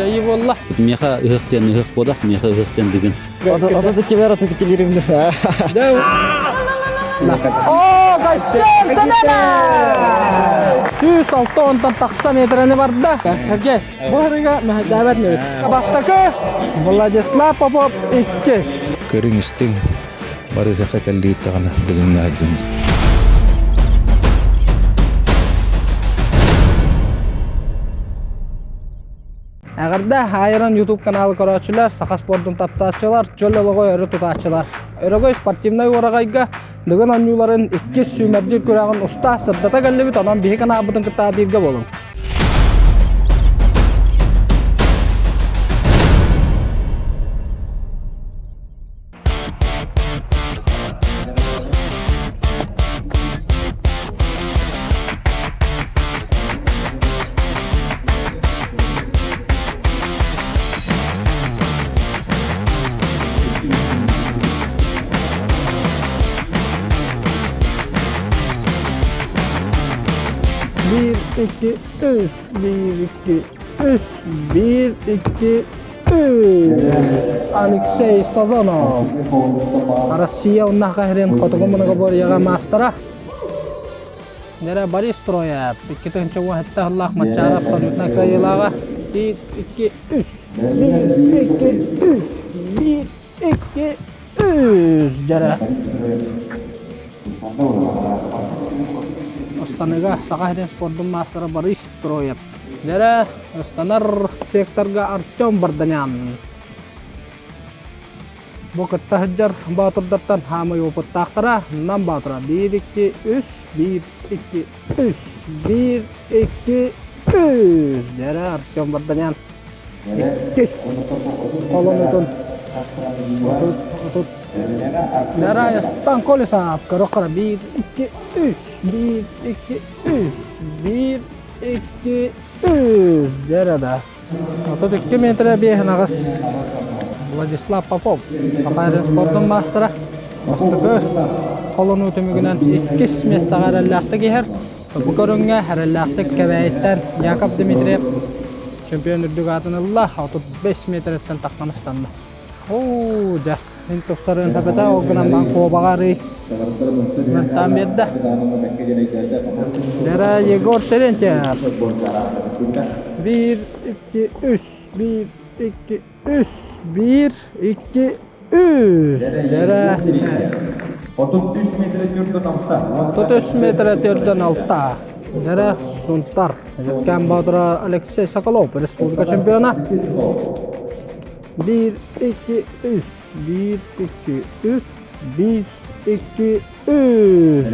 Эчэйии буолла. Миэхэ ыһыах диэн ыһыах буодах, миэхэ ыһыах диэн дыгын. 32 бер 32 лирим О, Кащен Семенов! 106 онтон тахса метрени барда. Эрге, бу харыга мэһэйдээбэт мүт. Бастакы Владислав Попов иккис. Көрүҥ истиҥ, бары ыһыахха кэллиит даҕаны дыгыҥҥа айдын. Эҕэрдэ Айрон YouTube каналы көрөөччүлэр, саха спордун таптааччылар, чөл олоҕу өрө тутааччылар. Өрөгөй спортивнай уораҕайга Дыгын оонньууларын иккис сүүмэрдиир күрэҕин уста сырдата кэллибит, онон биһи каналбытын кытта бииргэ буолуҥ. Биир, икки, үс, биир, икки, үс, биир, икки, Алексей Сазонов. Россия уонна Саха хотугу многоборьеҕа маастара. Нера Борис Троев, 2017 сыллаах Манчаары абсолютно кыайыылааҕа. 1, 2, 3, 1, 2, 3, 1, 2, 3 дьэрэ. Останыга Саха сирин спордун маастара Борис Троев. Дьэрэ, ыстанар секторга Артем Барданян. Бу кытта сылдьар боотурдартан хаамай опыттаахтара Нам Боотура 1, 2, 3, 1, 2, 3, 1, 2, 3. Дьэрэ, Артем Барданян. Иккис холонутун отут Нараястан Колесов көрөххөрө 1, 2, 3, 1, 2, 3, 1, 2, 3 дьэрэ да. 32 метрэ биэһин аҕыс Владислав Попов Саха спордун маастара бастакы холонуу түмүгүнэн иккис миэстэҕэ эрэллээхтик иһэр. Бу көрүҥҥэ эрэллээхтик Кэбээйиттэн Яков Дмитриев чемпион үрдүк аатын ылла, 35 метрэттэн таххан ыстанна. Оо, дьэ, мин тупсарыан сөбөтө, ол гынан баран куобаҕа арый мөлтөөн биэрдэ. Дьэрэ Егор Терентьев. 1, 2, 3, 1, 2, 3, 1, 2, 3. Дьэрэ 33 метрэ төрдөн алта. 33 метрэ төрдөн алта. Дьэрэ Сунтар. Эдэркээн Боотура Алексей Соколов республика чемпиона. 1, 2, 3, 1, 2, 3, 1, 2, 3.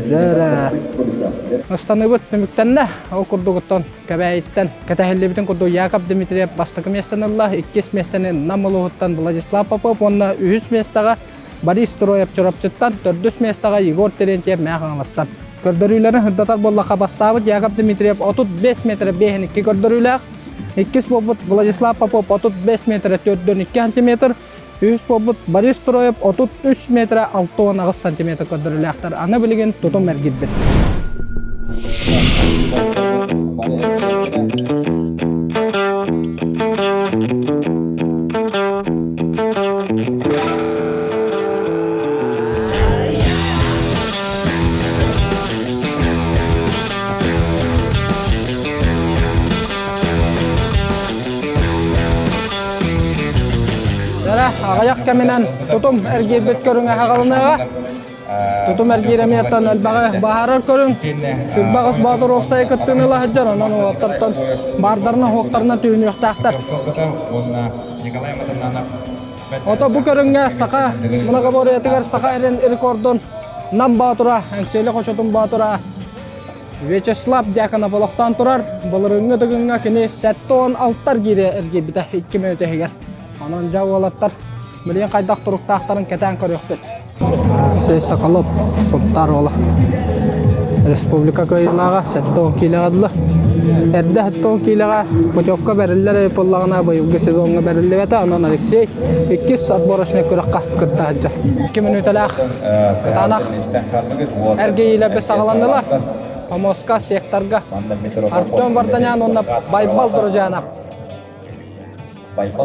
Дьэрэ. Ыстаныыбыт түмүктэннэ. Ол курдугуттан Кэбээйиттэн кэтэһиллибитин курдук Яков Дмитриев бастакы миэстэни ылла, иккис миэстэни Нам улууһуттан Владислав Попов уонна үһүс миэстэҕэ Борис Троев Чурапчыттан, төрдүс миэстэҕэ Егор Терентьев Мэҥэ Хаҥаластан. Көрдөрүүлэрин сырдатар буоллахха бастаабыт Яков Дмитриев 35 метр 5 көрдөрүүлээх, иккис буолбут Владислав Попов 35 метр 4 сантиметр, үһүс буолбут Борис Троев 33 метр 68 сантиметр көрдөрүүлээхтэр. Аны билигин тутум эргийбит. Дара аҕыйах кэминэн тутум эргийбит көрүҥэ хаҕалыныаҕа. Тутум эргиир эмиэттэн элбэҕи баһаарар көрүҥ. Сүрбэҕис Боотур уопсайы кыттыыны ыла сылдьар, онон уолаттартан баардарынан суохтарынан түһүнүөхтээхтэр. Ото бу көрүҥҥэ саха многоборьетыгар саха эрин рекордун Нам Боотура, Эҥсиэли хочотун Боотура Вячеслав Дьяконов олохтоон турар. Былырыыҥҥы дыгыҥҥа кини 76 эргиири эргийбитэ 2 мүнүүтэ иһигэр. Онон дьэ уолаттар билигин хайдах туруктаахтарын кэтээн көрүөхпүт. Алексей Соколов, Сунтаар уола. Республика кыайыылааҕа 70 киилэҕэ дылы. Эрдэ 70 киилэҕэ путевка бэриллэр буоллаҕына быйылгы сезоҥҥа бэриллибэтэ. Онон Алексей иккис отборочнай күрэххэ кытта сылдьар. 2 мүнүүтэлээх кытаанах эргийиилэрбит саҕаланнылар. Омоска, секторга Артем Варданян уонна Байбал Друзьянов.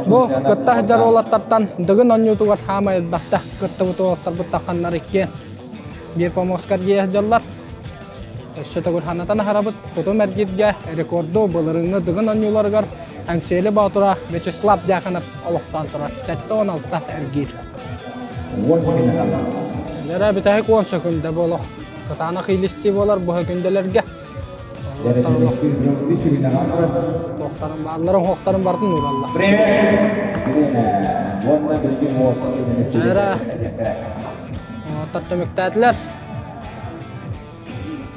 Бу кытта сылдьар уолаттартан Дыгын оонньуутугар хаамай элбэхтэ кыттыбыт уолаттарбыт тахханнар иккиэн биир помоскар дьиэ сылдьаллар. Өссө төгүл санатан аһарабыт, тутум эргииргэ рекорду былырыыҥҥы Дыгын оонньууларыгар Эҥсиэли Боотура Вячеслав Дьяконов олохтоон турар 76 эргиир. Дьэрэ бүтэһик 10 сөкүндэ буолуох. Кытаанах иилистии буолар бу сөкүндэлэргэ. Туохтарын баалларын, уһуохтарын барытын уураллар. Дьэрэ оттор түмүктээтилэр.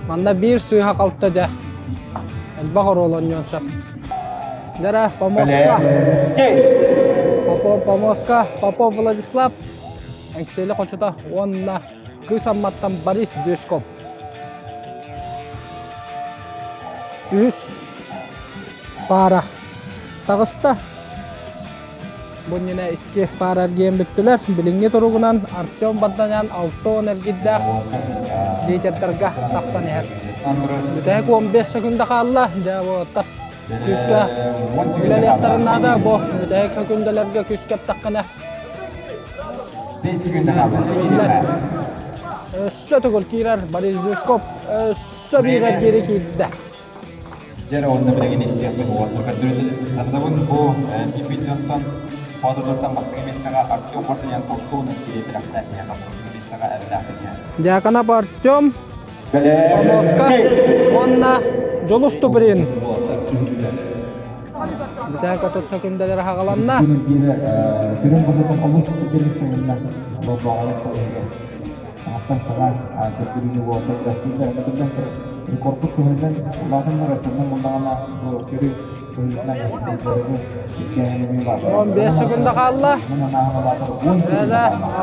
Манна биир сыыһа-халты дьэ элбэх оруол оонньуон сөп. Дьэрэ Помоска. Попов Помоска, Попов Владислав, Эҥсиэли хочото уонна Кыыс Амматтан Борис Дюшков. Үһүс паара таҕыста. Бу иннинэ икки паара эргийэн бүттүлэр. Билиҥҥи туругунан Артем Барданян 60 эргийдээх лидердарга тахсан иһэр. Бүтэһик 15 секунда хаалла. Дьэ, уолаттар күүскэ үлэлиэхтэрин наада. Бу бүтэһик секундаларга күүскэ эптэххинэ Өссө төгүл киирэр Борис Дюшков өссө биир эргиири киирдэ. Дьэ уонна билигин истиэхпит уолаттар көрдөрүүтүн сатанабын бу киирбит дьонтон Боотурдартан бастакы миэстэҕэ Артем Мартынян Толтонов кириэ тирэхтээх миэхэ бастакы миэстэҕэ эрэллээхтик иһэр. Дьяконов Артем Помоска уонна Дьулус Туприн Бүтэ көтөт сөкүндэлэр хагаланна. Күрүн курдук олус түргэнник сайынна. Болбоҕола сылыгы. Саҥаттан саҥа көрдөрүүнү уолаттар күрэхтииллэр. Биллэн турар, рекордпут көһүллэн улаатыннар өттүнэн буллаҕына бу көрү көһүллэн 15 секунда хаалла.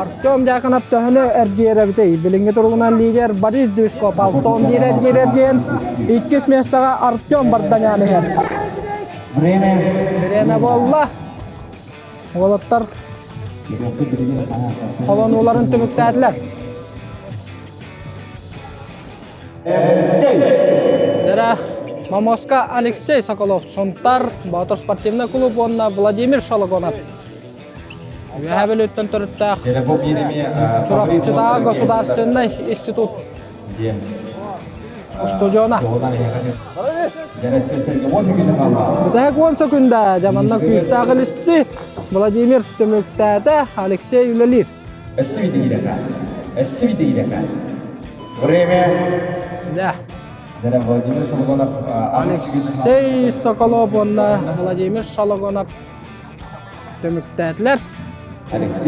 Артем Дьяконов төһөнү эргийэр эбитий? Билиҥҥи туругунан лидер Борис Дюшков 61 эргийэр диэн иккис миэстэҕэ Артем Барданян иһэр. Время. Время буолла. Уолаттар холонууларын түмүктээтилэр. Дара Мамоска Алексей Соколов, Сунтар, Боотур спортивный клуб уонна Владимир Шологонов. Үөһээ Бүлүүттэн төрүттээх Чурапчытааҕы государственнай институт устудьуона. Бүтэһик 10 сөкүндэ дьэ манна күүстээх илисти Владимир түмүктээтэ, Алексей үлэлиир. Время. Да. Алексей Соколов уонна Владимир Шологонов түмүктээтилэр.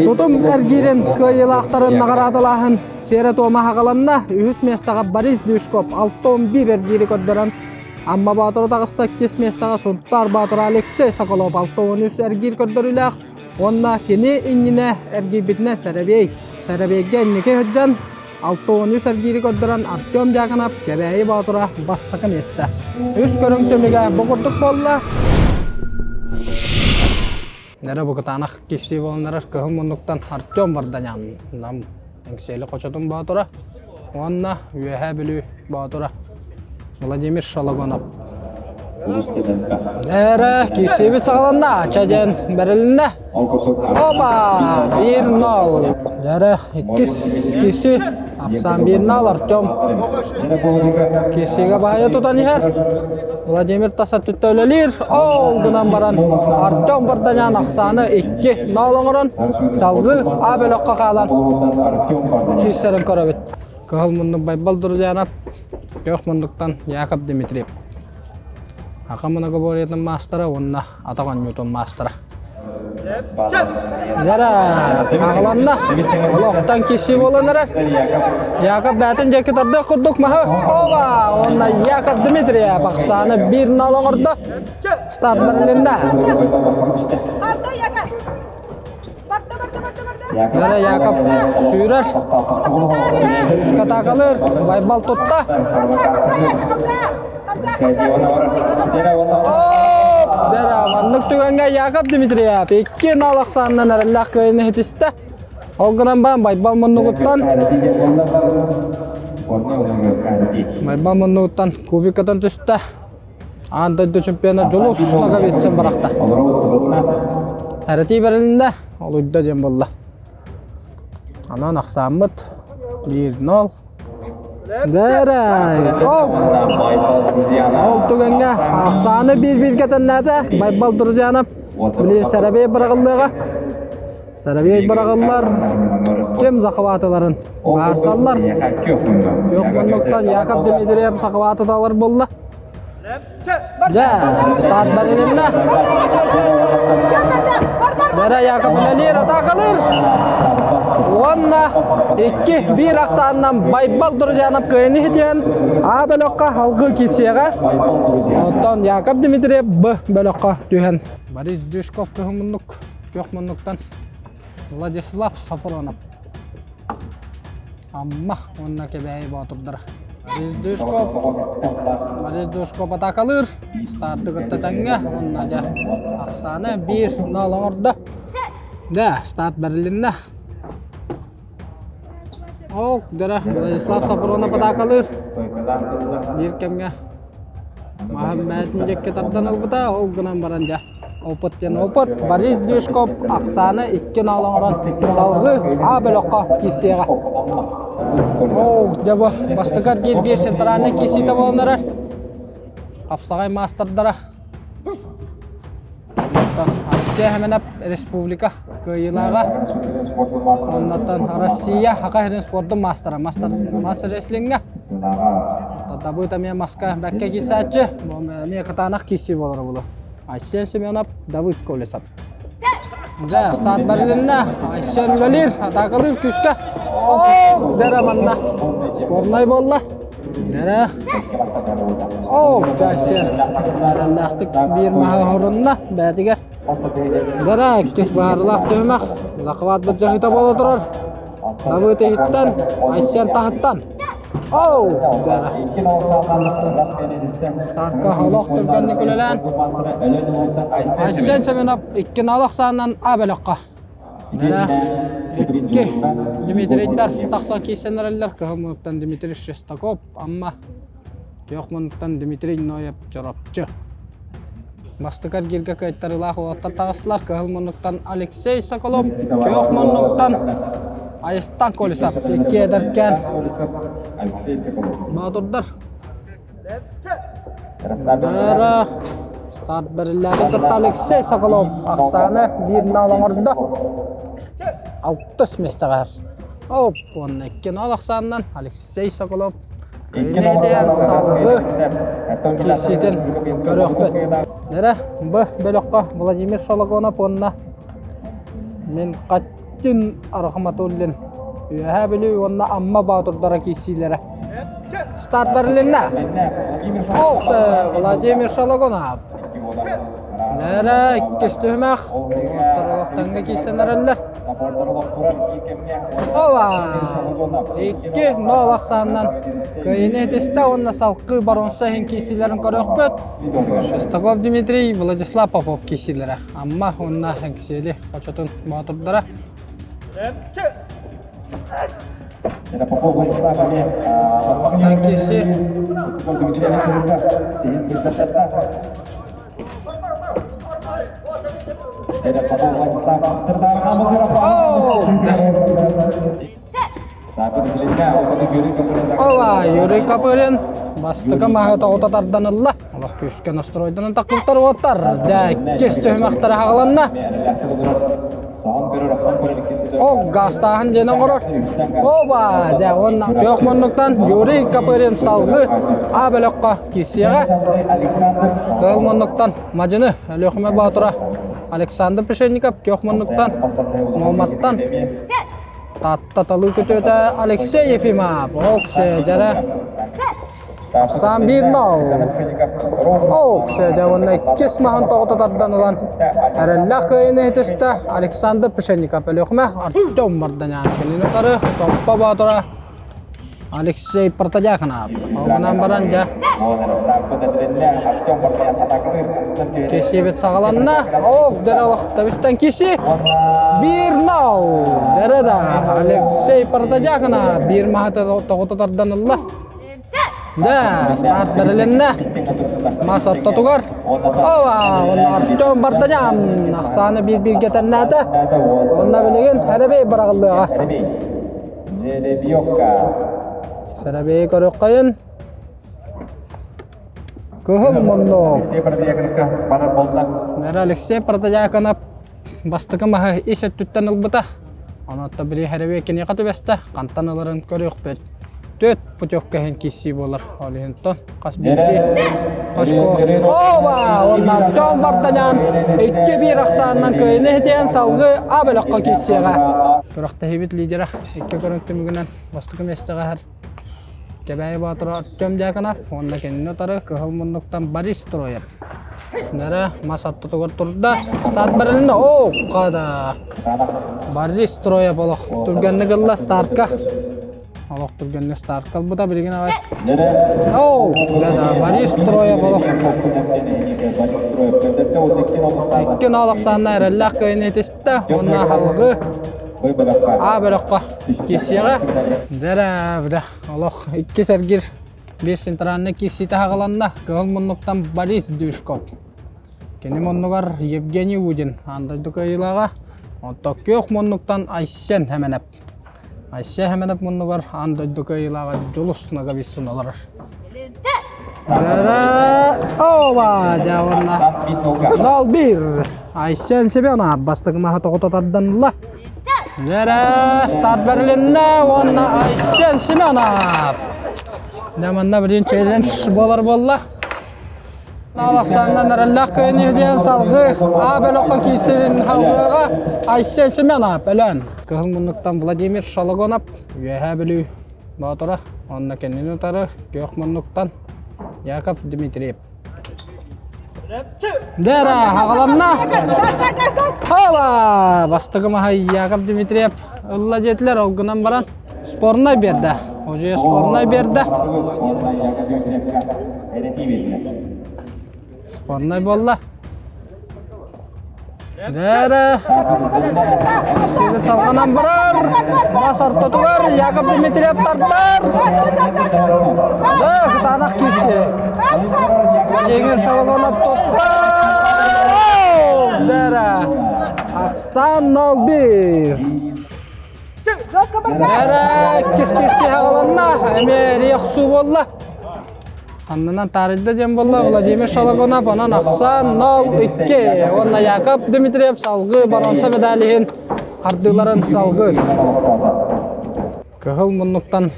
Тутум эргиирин кыайыылаахтарын наҕараадалааһын сиэрэ-туома хаҕаланна. Үһүс миэстэҕэ Борис Дюшков 6-11 эргиири көрдөрөн Амма Боотура таҕыста. Иккис миэстэҕэ Сунтаар Боотура Алексей Соколов 6-13 эргиир көрдөрүүлээх. Уонна кини иннинэ эргийбитинэ Сэрэбиэй. Сэрэбиэйгэ инники сылдьан 63 эргиири көрдөрөн Артем Дьяконов Кэбээйи Боотура бастакы миэстэ. Үс көрүҥ түмүгэ бу курдук буолла. Нэрэ бу кытаанах киирсии буоланнарар кыһыл муннуктан Артем Варданян Нам Эҥсиэли хочотун Боотура уонна Үөһээ Бүлүү Боотура Владимир Шологонов. Эрэ киирсиибит саҕаланна, ача диэн бэрилиннэ. Опа! 1-0. Эрэ иккис киирсии. Ахсаан 1-0 Артем киирсиигэ баайа тутан иһэр. Владимир тас өттүттэ үлэлиир. Ол гынан баран Артем Варданян ахсааны 2-0 оҥорон салгыы А бөлөххө хаалан киирсэрин көрөбүт. Кыһыл муннук Байбал Друзьянов, Күөх муннуктан Яков Дмитриев. Аха многоборьетын маастара уонна атах оонньуутун маастара. Дьара, аҕаланна. Олохтон киси буолан эрэр. Яков бээтин диэки тардыах курдук маһы. Оба! Уонна Яков Дмитриев ахсааны биир нал оҥордо. Старт бэрилиннэ. Дьара Яков сүүрэр. Үскэ атаакалыыр. Байбал тутта. Дьара маннык түгэҥҥэ Яков Дмитриев 2-0 ахсаанынан эрэллээх кыайыыны ситистэ. Ол гынан баран Байбал муннугуттан Байбал муннугуттан кубикатан түстэ. Аан дойду чемпиона Дьулус Ноговицын бырахта. Эрэтии бэрилиннэ, олуйда диэн буолла. Онон ахсааммыт 1-0. Бэрэй! Ол! Ол түгэҥҥэ ахсааны биир-бииргэ тэннээтэ. Байбал Друзьянов били сэрэбиэй быраҕыллыаҕа. Сэрэбиэй быраҕыллар ким захватыларын баарсаллар. Күөх муннуктан Яков Дмитриев захватыталар буолла. Дьэ, старт бэрилиннэ. Дэрэ Яков үлэлиир, атаакалыыр. Уонна 2-1 ахсаанынан Байбал Друзьянов кыайыны иһитиэн А бөлөххө алгыы киирсиэҕэ. Оттон Яков Дмитриев Б бөлөххө түһэн. Борис Дюшков кыһын муннук, күөх муннуктан Владислав Сафронов. Амма уонна Кэбээйи боотурдара. Борис Душков Борис Душков атаакалыыр. Старты кытта тэҥҥэ уонна дьэ ахсаана 1-0 оҥордо. Да, старт бэрилиннэ. Ок, дара Владислав Сафронов атаакалыыр. Биир кэмҥэ маһын бэйэтин диэки тардан ылбыта, ол гынан баран дьэ Опыт диэн опыт. Борис Дюшков ахсааны 2-0 оҥорон салгыы А бөлөххө киирсиэҕэ. Оо, дьэ бу бастакы эргиир биир центральнай киирсиитэ буолан эрэр. Хапсаҕай маастардара. Онтон Айсия Хэмэнэп республика кыайыылааҕа. Оннуттан Россия Саха сирин спордун маастара. Мастер, мастер рестлиҥҥэ. Дабыт эмиэ маска бэккэ киирсээччи. Эмиэ кытаанах киирсии буолара буолуо. Айсен Семенов, Давыд Колесов. Дьэ, старт бэрилиннэ. Айсен үлэлиир, атаакалыыр күүскэ. Ох, дэрэ манна. Спорнай буолла. Дэрэ. Ох, Айсен. Эрэллээхтик биир маһы хорунна бэйэтигэр. Дэрэ, иккис быһаарылаах түһүмэх. Захват былдьаһыыта буола турар. Давыд иһиттэн, Айсен таһыттан. Оу! Дара. Старка олох түргэнник үлэлээн Айсен Семенов 2-0 ахсаанынан А бөлөххө. Дара икки Дмитрийдар тахсан киирсэн эрэллэр. Кыһыл мунуктан Дмитрий Шестаков, Амма Түөх мунуктан Дмитрий Ноев Чоропчу. Бастакы эргииргэ кыайтарыылаах уолаттар таҕыстылар. Кыһыл муннуктан Алексей Соколов, күөх муннуктан Айыстан Колесов. Икки эдэркээн боотурдар. Дара старт бэриллээри кытта Алексей Соколов ахсааны 1-0 оҥордо. Алтыс миэстэҕэ. Оп, уонна 2-0 ахсаанынан Алексей Соколов Кыайыны салгыы киирсиитин көрүөхпүт. Нэрэ Б бөлөххө Владимир Шологонов уонна Минкаттин Рахматуллин Үөһээ Бүлүү уонна Амма Боотурдара киирсиилэрэ. Старт бэрилиннэ. Охсе Владимир Шологонов. Нэрэ иккис түһүмэх. Уолаттар олохтоҥҥо киирсэн эрэллэр. Ова! 2-0 ахсаанынан кыайыыны итистэ уонна салгыы боруонса иһин киирсиилэрин көрүөхпүт. Шестаков Дмитрий, Владислав Попов киирсиилэрэ. Амма уонна Эҥсиэли хочотун боотурдара. Киирсии. Ова, Юрий Копырин бастакы маһы тоҕута тардан ылла. Олох күүскэ настройданан тахсыбыттар уоттар. Дэ, иккис түһүмэхтэрэ хаҕыланна. Ол гаастааһын диэн оҥорор. Оба, дэ, уонна күөх муннуктан Юрий Копырин салгыы А бөлөххө киирсиэҕэ. Кыһыл муннуктан Мадьыны Өлүөхүмэ Боотура Александр Пшенников күөх муннуктан Муоматтан Таатта талыы күтүөтэ Алексей Ефимов Оксе дьэрэ Саам 1-0. Оксе дьэ уонна иккис маһын тоҕута тардан ылан эрэллээх кыайыыны иһитистэ Александр Пшенников Өлүөхүмэ Артем Марданян кинини утары Томпо Боотура Алексей Протодьяконов. Ол баран дьэ Кисибит саҕаланна. Ок, дэрэ олохтабыстан киси. 1-0. Дэрэ да Алексей Протодьяконов биир маһы тоҕута тардан ылла. Да, старт бэрилиннэ. Мас ортотугар. Ова, онно Артем Барданян ахсааны биир-бииргэ тэннээтэ. Онно билигин Сэрэбэй быраҕыллыаҕа. Сэрэбэйи көрүөххэйин. Кыһыл муннук. Алексей Протодьяконов бастакы маһы ис өттүттэн ылбыта. Онон били Хэрэбиэ киниэхэ түбэстэ, хантан ыларын көрүөхпүт. Түөрт путевка иһин киирсии буолар. Ол иһин хас биирдии очко. Оба! Уонна Артем Варданян 2-1 ахсаанынан кыайыыны иһитиэн салгыы А бөлөххө киирсиэҕэ. Күрэхтэһиибит лидера икки көрүҥ түмүгүнэн бастакы миэстэҕэ иһэр Кэбээйи Боотура Артем Дьяконов уонна кинини утары Кыһыл муннуктан Борис Троев. Нара мас ортотугар турда. Старт барылына. Оо, хада. Борис Троев олох түргэнник ылла стартка. Олох түргэнник стартка ылбыта билигин аҕай. Оо, да Борис Троев олох. Икки нол ахсаанна эрэллээх кыайыны этистэ. Уонна халгы А бөлөххө киирсиэҕэ. Дэрэ, олох иккис эргир биэс центральнай киирсиитэ хаҕаланна. Кыһыл муннуктан Борис Движков. Кини муннугар Евгений Удин аан дойду кыайыылааҕа. Онтон күөх муннуктан Айсен Хэмэнэп. Айсен Хэмэнэп муннугар аан дойду кыайыылааҕа Дьулус Ноговицын олорор. Ова, дьэ уонна 0-1. Айсен Семенов бастакы маһы тоҕута тардан ылла. Дьэрэ, старт бэрилиннэ уонна Айсен Семенов. Дьэ манна билин челлендж буолар буолла. Алахсаннан эрэллээх кыайыны диэн салгыы А бөлөххө киирсэрин халгыаҕа Айсен Семенов өлөн. Кыһыл муннуктан Владимир Шологонов Үөһээ Бүлүү Боотура уонна кинини утары күөх муннуктан Яков Дмитриев. Дера хаҕаланна. Хола! Бастакы маһа Яков Дмитриев ылла диэтилэр, ол гынан баран спорнай биэрдэ. Ожуйа спорнай биэрдэ. Спорнай буолла. Дээрэ. Сибит салҕанан барар. Мас ортотугар Яков Дмитриев тардар. Да, кытаанах киирси. Владимир Шалалонов тутта. Дээрэ. Ахсан 0-1. Дээрэ, иккис киирси хаҕаланна. Эмиэ эрийэ буолла. Аннынан таарыйда диэн буолла Владимир Шологонов, онон ахсаан 0-2 уонна Яков Дмитриев салгыы боруонса медаль иһин хардыыларын салгыыр. Кыһыл муннуктан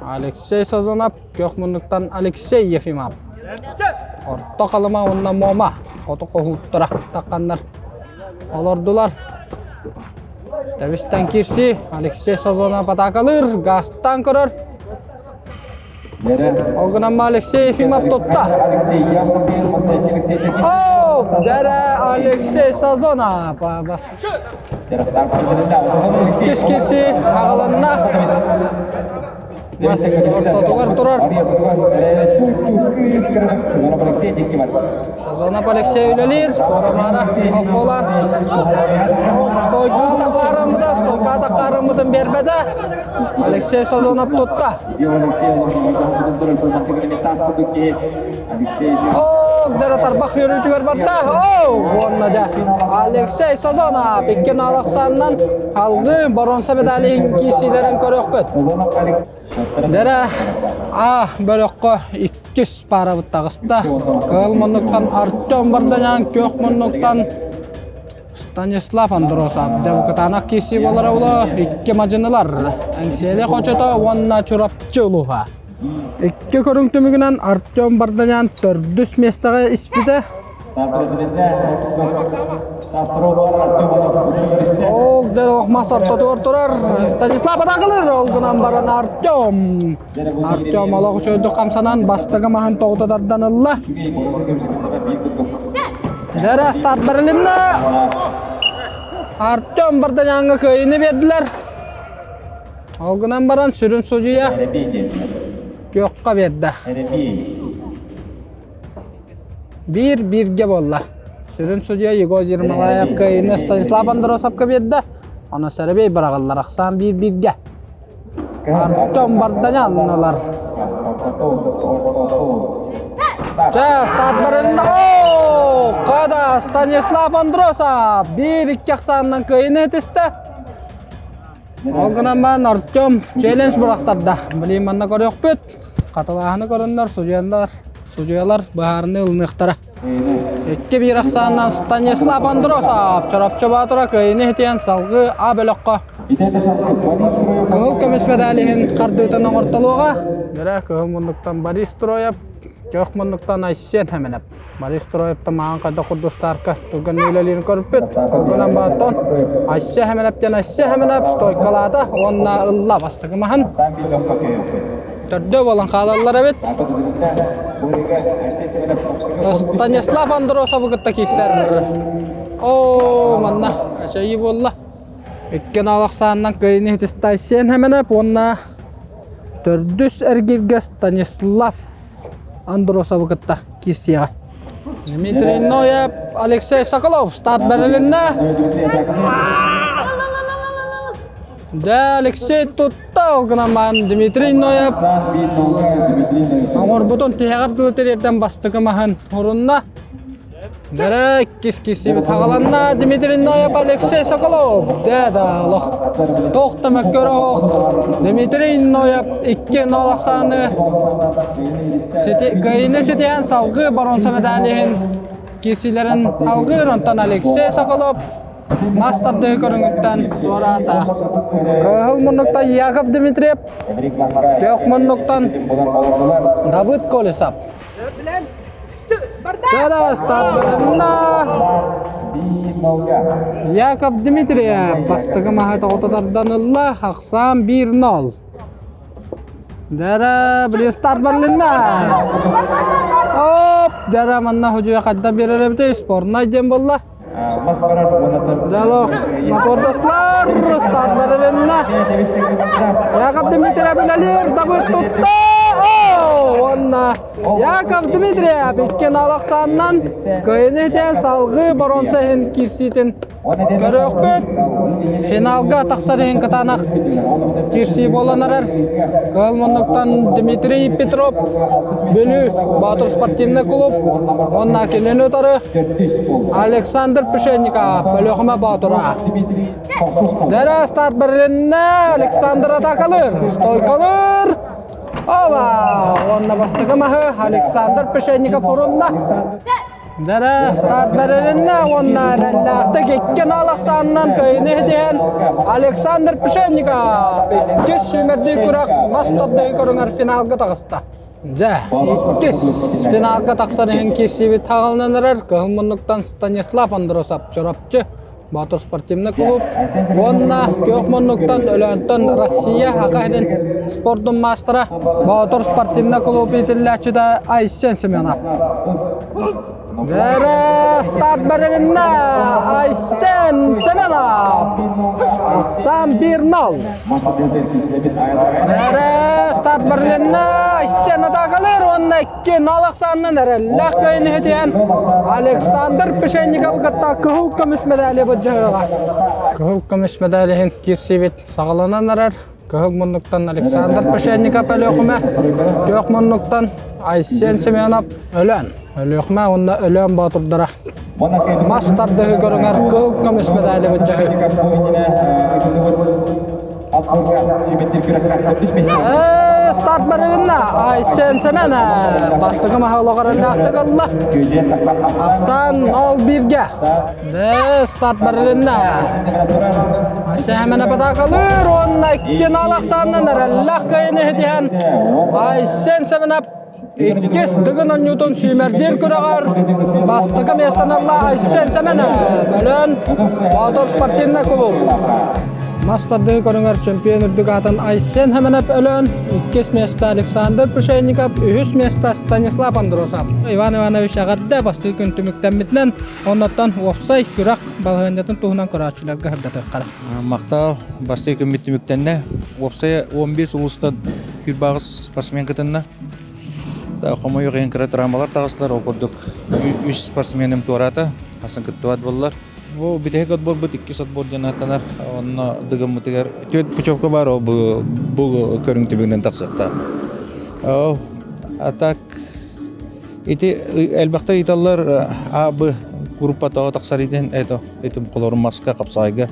Алексей Сазонов, күөх муннуктан Алексей Ефимов. Орто Халыма уонна Мома хоту хоһууттара тахханнар олордулар. Тэбистэн киирсии Алексей Сазонов атаакалыыр, газтан көрөр. Ол гынан Алексей Ефимов тутта. О, дәрә Алексей Сазонов басты. Иккис киирсии аҕаланна. Мас ортотугар турар. Сазонов Алексей үлэлиир. Туора-маара холкуолаан. Стойка тахаарыммыта, стойка тахаарыммытын биэрбэтэ. Алексей Сазонов тутта. О, дара тарбах үөрүүтүгэр барда. О, уонна дьэ Алексей Сазонов икки наалахсаанынан алгыы боруонса медалиһин киирсиилэрин көрүөхпүт. Дэрэ А бөлөххө иккис паарабыт таҕыста. Кыһыл муннуктан Артем Барданян, күөх муннуктан Станислав Андросов дьабыкытаанах киирсии буолара уло икки мадьынылар Эҥсиэли хочото уонна Чурапчы улууһа. Икки көрүҥ түмүгүнэн Артем Барданян төрдүс миэстэҕэ испитэ. Ол дэр мас ортотугар турар Станислав атаакалыыр ол гынан баран Артем Артем олох үчүгэйдик хамсанан бастакы маһын тоҕута тардан ылла. Дэрэ старт бэрилиннэ. Артем Барданяҥҥа кыайыыны биэрдилэр. Ол гынан баран сүрүн судьуйа күөххэ биэрдэ. Биир бииргэ буолла. Сүрүн судьуйа Егор Ермолаев кыайыыны Станислав Андросовка биэрдэ. Онон сэрэбиэй быраҕыллар ахсаан биир бииргэ. Артем Барданян ылар. Чэ, старт барылына. О, Када Станислав Андросов 1-2 ахсаанынан кыайыны этистэ. Ол гынан баран Артем челлендж бырахтарда. Билин манна көрүөхпүт. Хатылааһыны көрөннөр судьуйалар, судьуйалар быһаарыны ылыныахтара. 2-1 ахсаанынан Станислав Андросов Чорапчы Баатыра кыайыны иһитиэн салгыы А бөлөххө кыһыл көмүс медаль иһин хардыытын оҥортолуоҕа. Бэрэ кыһыл муннуктан Борис Троев, көх муннуктан Айсен Хэмэнэп. Борис Троевтан маҕан хайдах курдустаарка түргэн үлэлиирин көрбүт. Ол гынан баран Айсен Хэмэнэптэн Айсен Хэмэнэп стойкалаата уонна ылла бастакы маһын. Төрдө буолан хаалаллар эбит. Станислав Андросовы кытта киирсэр. Оо, манна эчэйии буолла. Икки ахсаанынан кыайыны итистэ Айсен Хэмэнэп уонна төрдүс эргииргэ Станислав Андросовы кытта киирсиэҕэ. Дмитрий Ноев, Алексей Соколов старт бэрилиннэ. Дэ Алексей тутта, ол гынан баран Дмитрий Ноев оҥорбутун тиһэҕэр дылы тириэрдэн бастакы маһын урунна. Дэрэ иккис киирсиибит хаҕаланна. Дмитрий Ноев, Алексей Соколов. Дэ да олох туох да мөккөр оһох. Дмитрий Ноев 2-0 ахсааны кыайыыны ситиһэн салгыы боруонса медаль иһин киирсиилэрин алгыыр. Онтон Алексей Соколов Мас тардыы көрүҥүттэн туораата. Кыһыл муннуктан Яков Дмитриев, Көк муннуктан Давыд Колесов. Яков Дмитриев бастакы маһы тоҕото тардан ылла, ахсаан 1-0. Дара, блестар барлинна. Оп, дара манна хожуя хадда берер эбите, спорнай диэн болла. Дало, мотордаслар, старт Яков Дмитриев үлэлиир, Давыд тутта! Уонна Яков Дмитриев икки алахсаанынан кыайыны итэн салгыы боруонса иһин киирсиитин көрүөхпүт. Финалга тахсар иһин кытаанах киирсии буолан эрэр. Кыһыл муннуктан Дмитрий Петров, Бүлүү Боотур спортивный клуб уонна кинини утары Александр Пшенников, Өлүөхүмэ Боотура. Дэрэ старт бэрилиннэ, Александр атакалыр, стойкалыр. Оба! Уонна бастакы маһы Александр Пшенников урунна. Дэрэ старт бэрилиннэ уонна эрэллээхтик икки нал ахсаанынан кыайыны иһитиһэн Александр Пшенников иккис сүүмэрдиир күрэх мас тардыһыы көрүҥэр финалга таҕыста. Дьэ, иккис финалга тахсар иһин киирсиибит хаҕылынан эрэр кыһыл муннуктан Станислав Андросов Чурапчы Боотур спортивный клуб уонна күөх муннуктан Өлөөнтөн Россия Саха сирин спордун маастара Боотур спортивный клуб иитиллээччитэ Айсен Семенов. Дэрэ старт бэрилиннэ Айсен Семенов! Ахсаан 1-0. Дэрэ старт бэрилиннэ Айсен атаакалыыр уонна 2-0 ахсаанынан эрэллээх кыайыны иһитиһэн Александр Пшенниковы кытта кыһыл көмүс медали былдьаһыаҕа. Кыһыл көмүс медаль иһин киирсиибит саҕаланан эрэр. Кыһыл муннуктан Александр Пшенников Өлүөхүмэ, күөх муннуктан Айсен Семенов Өлөөн. Өлүөхүмэ уонна Өлөөн боотурдара мас тардыһыы көрүҥэр кыһыл көмүс медали былдьаһыы. Старт барылынна. Айсен Семенов бастакы маһы олоҕор ылла. Ахсан 0-1-ге. Старт барылынна. Айсен Семенов атакалыыр уонна 2-0 ахсаанынан эрэллээх кыайыны иһитиһэн Айсен Семенов иккис Дыгын оонньуутун сүүмэрдиир күрэҕэр бастакы миэстэни ылла Айсен Семенов. Өлөөн Боотур спортивный клуб. Мас тардыы көрүҥэр чемпион үрдүк аатын Айсен Семенов Өлөөн, иккис миэстэ Александр Пшенников, үһүс миэстэ Станислав Андросов. Иван Иванович эҕэрдэ бастакы күн түмүктэммитинэн, оннуттан уопсай күрэх балаһыанньатын туһунан көрөөччүлэргэ сырдатыаххара. Махтал, бастакы күммүт түмүктэннэ. Уопсайа 15 улуустан 28 спортсмен кытынна. Хомойуох иһин кыра травмалар таҕыстылар. Ол курдук үс спортсменым туораата. Асын кыттыбат буоллар. Бу бүтэһик отборбут иккис отбор диэн ааттанар. Онно дыгыммытыгар түөрт путевка баар, ол бу, бу көрүҥ түбүгүнэн тахсыахтаах. Ол, а так ити элбэхтэ ыйыталлар А, Б группа тоҕо тахсар итин это этим холорун маска хапсаайга.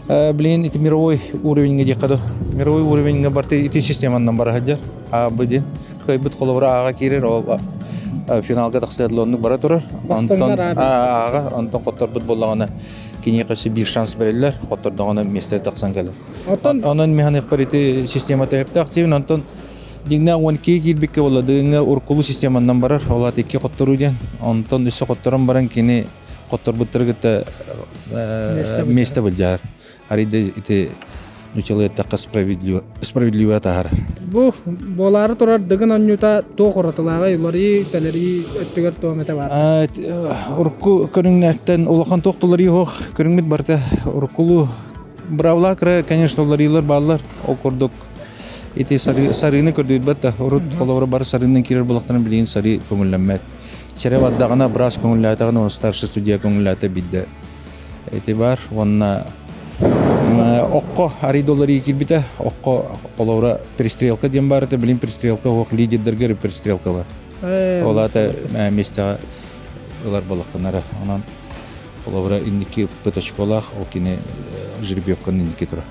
Билигин ити мировой уровеньга диэххэ дуу. Мировой уровеньга барты ити системаннан бара сылдьар. А, Б диэн. Кыайбыт холобура ааҕа киирэр, ол финалга тахсыа оннук бара турар. Онтон ааҕа, онтон хотторбут буоллаҕына киниэхэ өссө биир шанс бэриллэр, хоттордоҕуна миэстэ тахсан кэлэр. Онон механикпар ити система төһөптөөх диибин, онтон дьиҥнээх 12 киирбиккэ буолла дыгыҥҥа уруккулуу системаннан барар, ол аата икки хотторуу диэн. Онтон өссө хотторон баран кини хотторбуттары кытта миэстэ былдьаһар. Арыйда ити нучалыы эттэххэ справедливо справедливо таһар. Бу буолаары турар Дыгын оонньуута туох уратылааҕый уларыйыы тэлэрии өттүгэр туох эмэтэ баар? Урукку көрүҥнэртэн улахан туох уларыйыы суох. Көрүҥмүт барыта уруккулуу быраабылаа кыра, конечно, уларыйыылар бааллар. Ол курдук ити сарыыны көрдүүрбэт да урут холобура бары сарыынан киирэр буоллахтарына билигин сарыы көҥүллэммэт. Чэрэ бардаҕына быраас көҥүллээтэҕинэ старший судья көҥүллээтэ биирдэ Ити баар уонна окко арый доллары киирбитэ. Окко холобура перестрелка диэн баар этэ. Билин перестрелка суох лидердэргэ перестрелка бар. Ол аата миэстэҕэ ылар балыккынара. Онон холобура инники ыппыт очколаах ол кини жеребьевканы инники турар.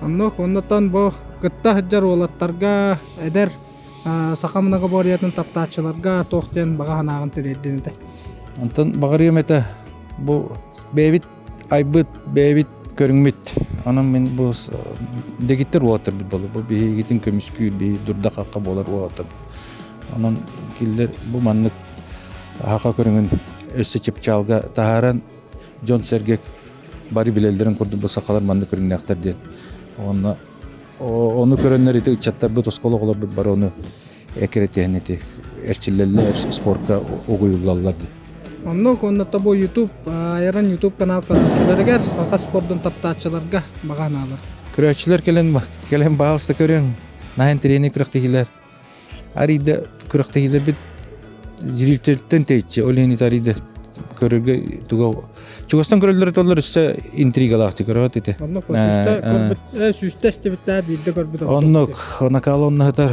Оннук оннуттан бу кытта сылдьар уолаттарга эдэр саха многоборьетын таптааччыларга туох диэн баҕа санааҕын тириэрдин этэ? Онтон баҕарыам этэ бу бэйэбит айбыт, бэйэбит көрүҥмүт. Онон мин бу дэгиттэр уолаттарбыт буолар. Бу биһигитин көмүскүүр, биһи дурда-хахха буолар уолаттарбыт. Онон кинилэр бу маннык саха көрүҥүн өссө чыпчаалга таһааран дьон-сэргэ бары билэллэрин курдук бу сахалар маннык көрүҥнээхтэр диэн. Уонна Ону көрөннөр ити ыччаттарбыт, оскуола оҕолорбут бары ону экирэтиһэн ити эрчиллэллэр, спорка угуйуллаллар дии. Оннук уонна бу YouTube айаран YouTube канал көрөөччүлэригэр саха спордун таптааччыларга баҕа анаалар. Көрөөччүлэр кэлэн кэлэн баалыста көрүҥ. Наһаа интэриэһинэй күрэхтэһиилэр. Арыйда күрэхтэһиилэрбит зрительтэн тэйиччи, ол иһин ити арыйда көрөргө туга чугастан көрөллөр этэллэр өссө интригалаахтык көрөт ити. Оннук сүүстэ көрбүт сүүстэ истибиттээ биирдэ көрбүт. Оннук накал онно сытар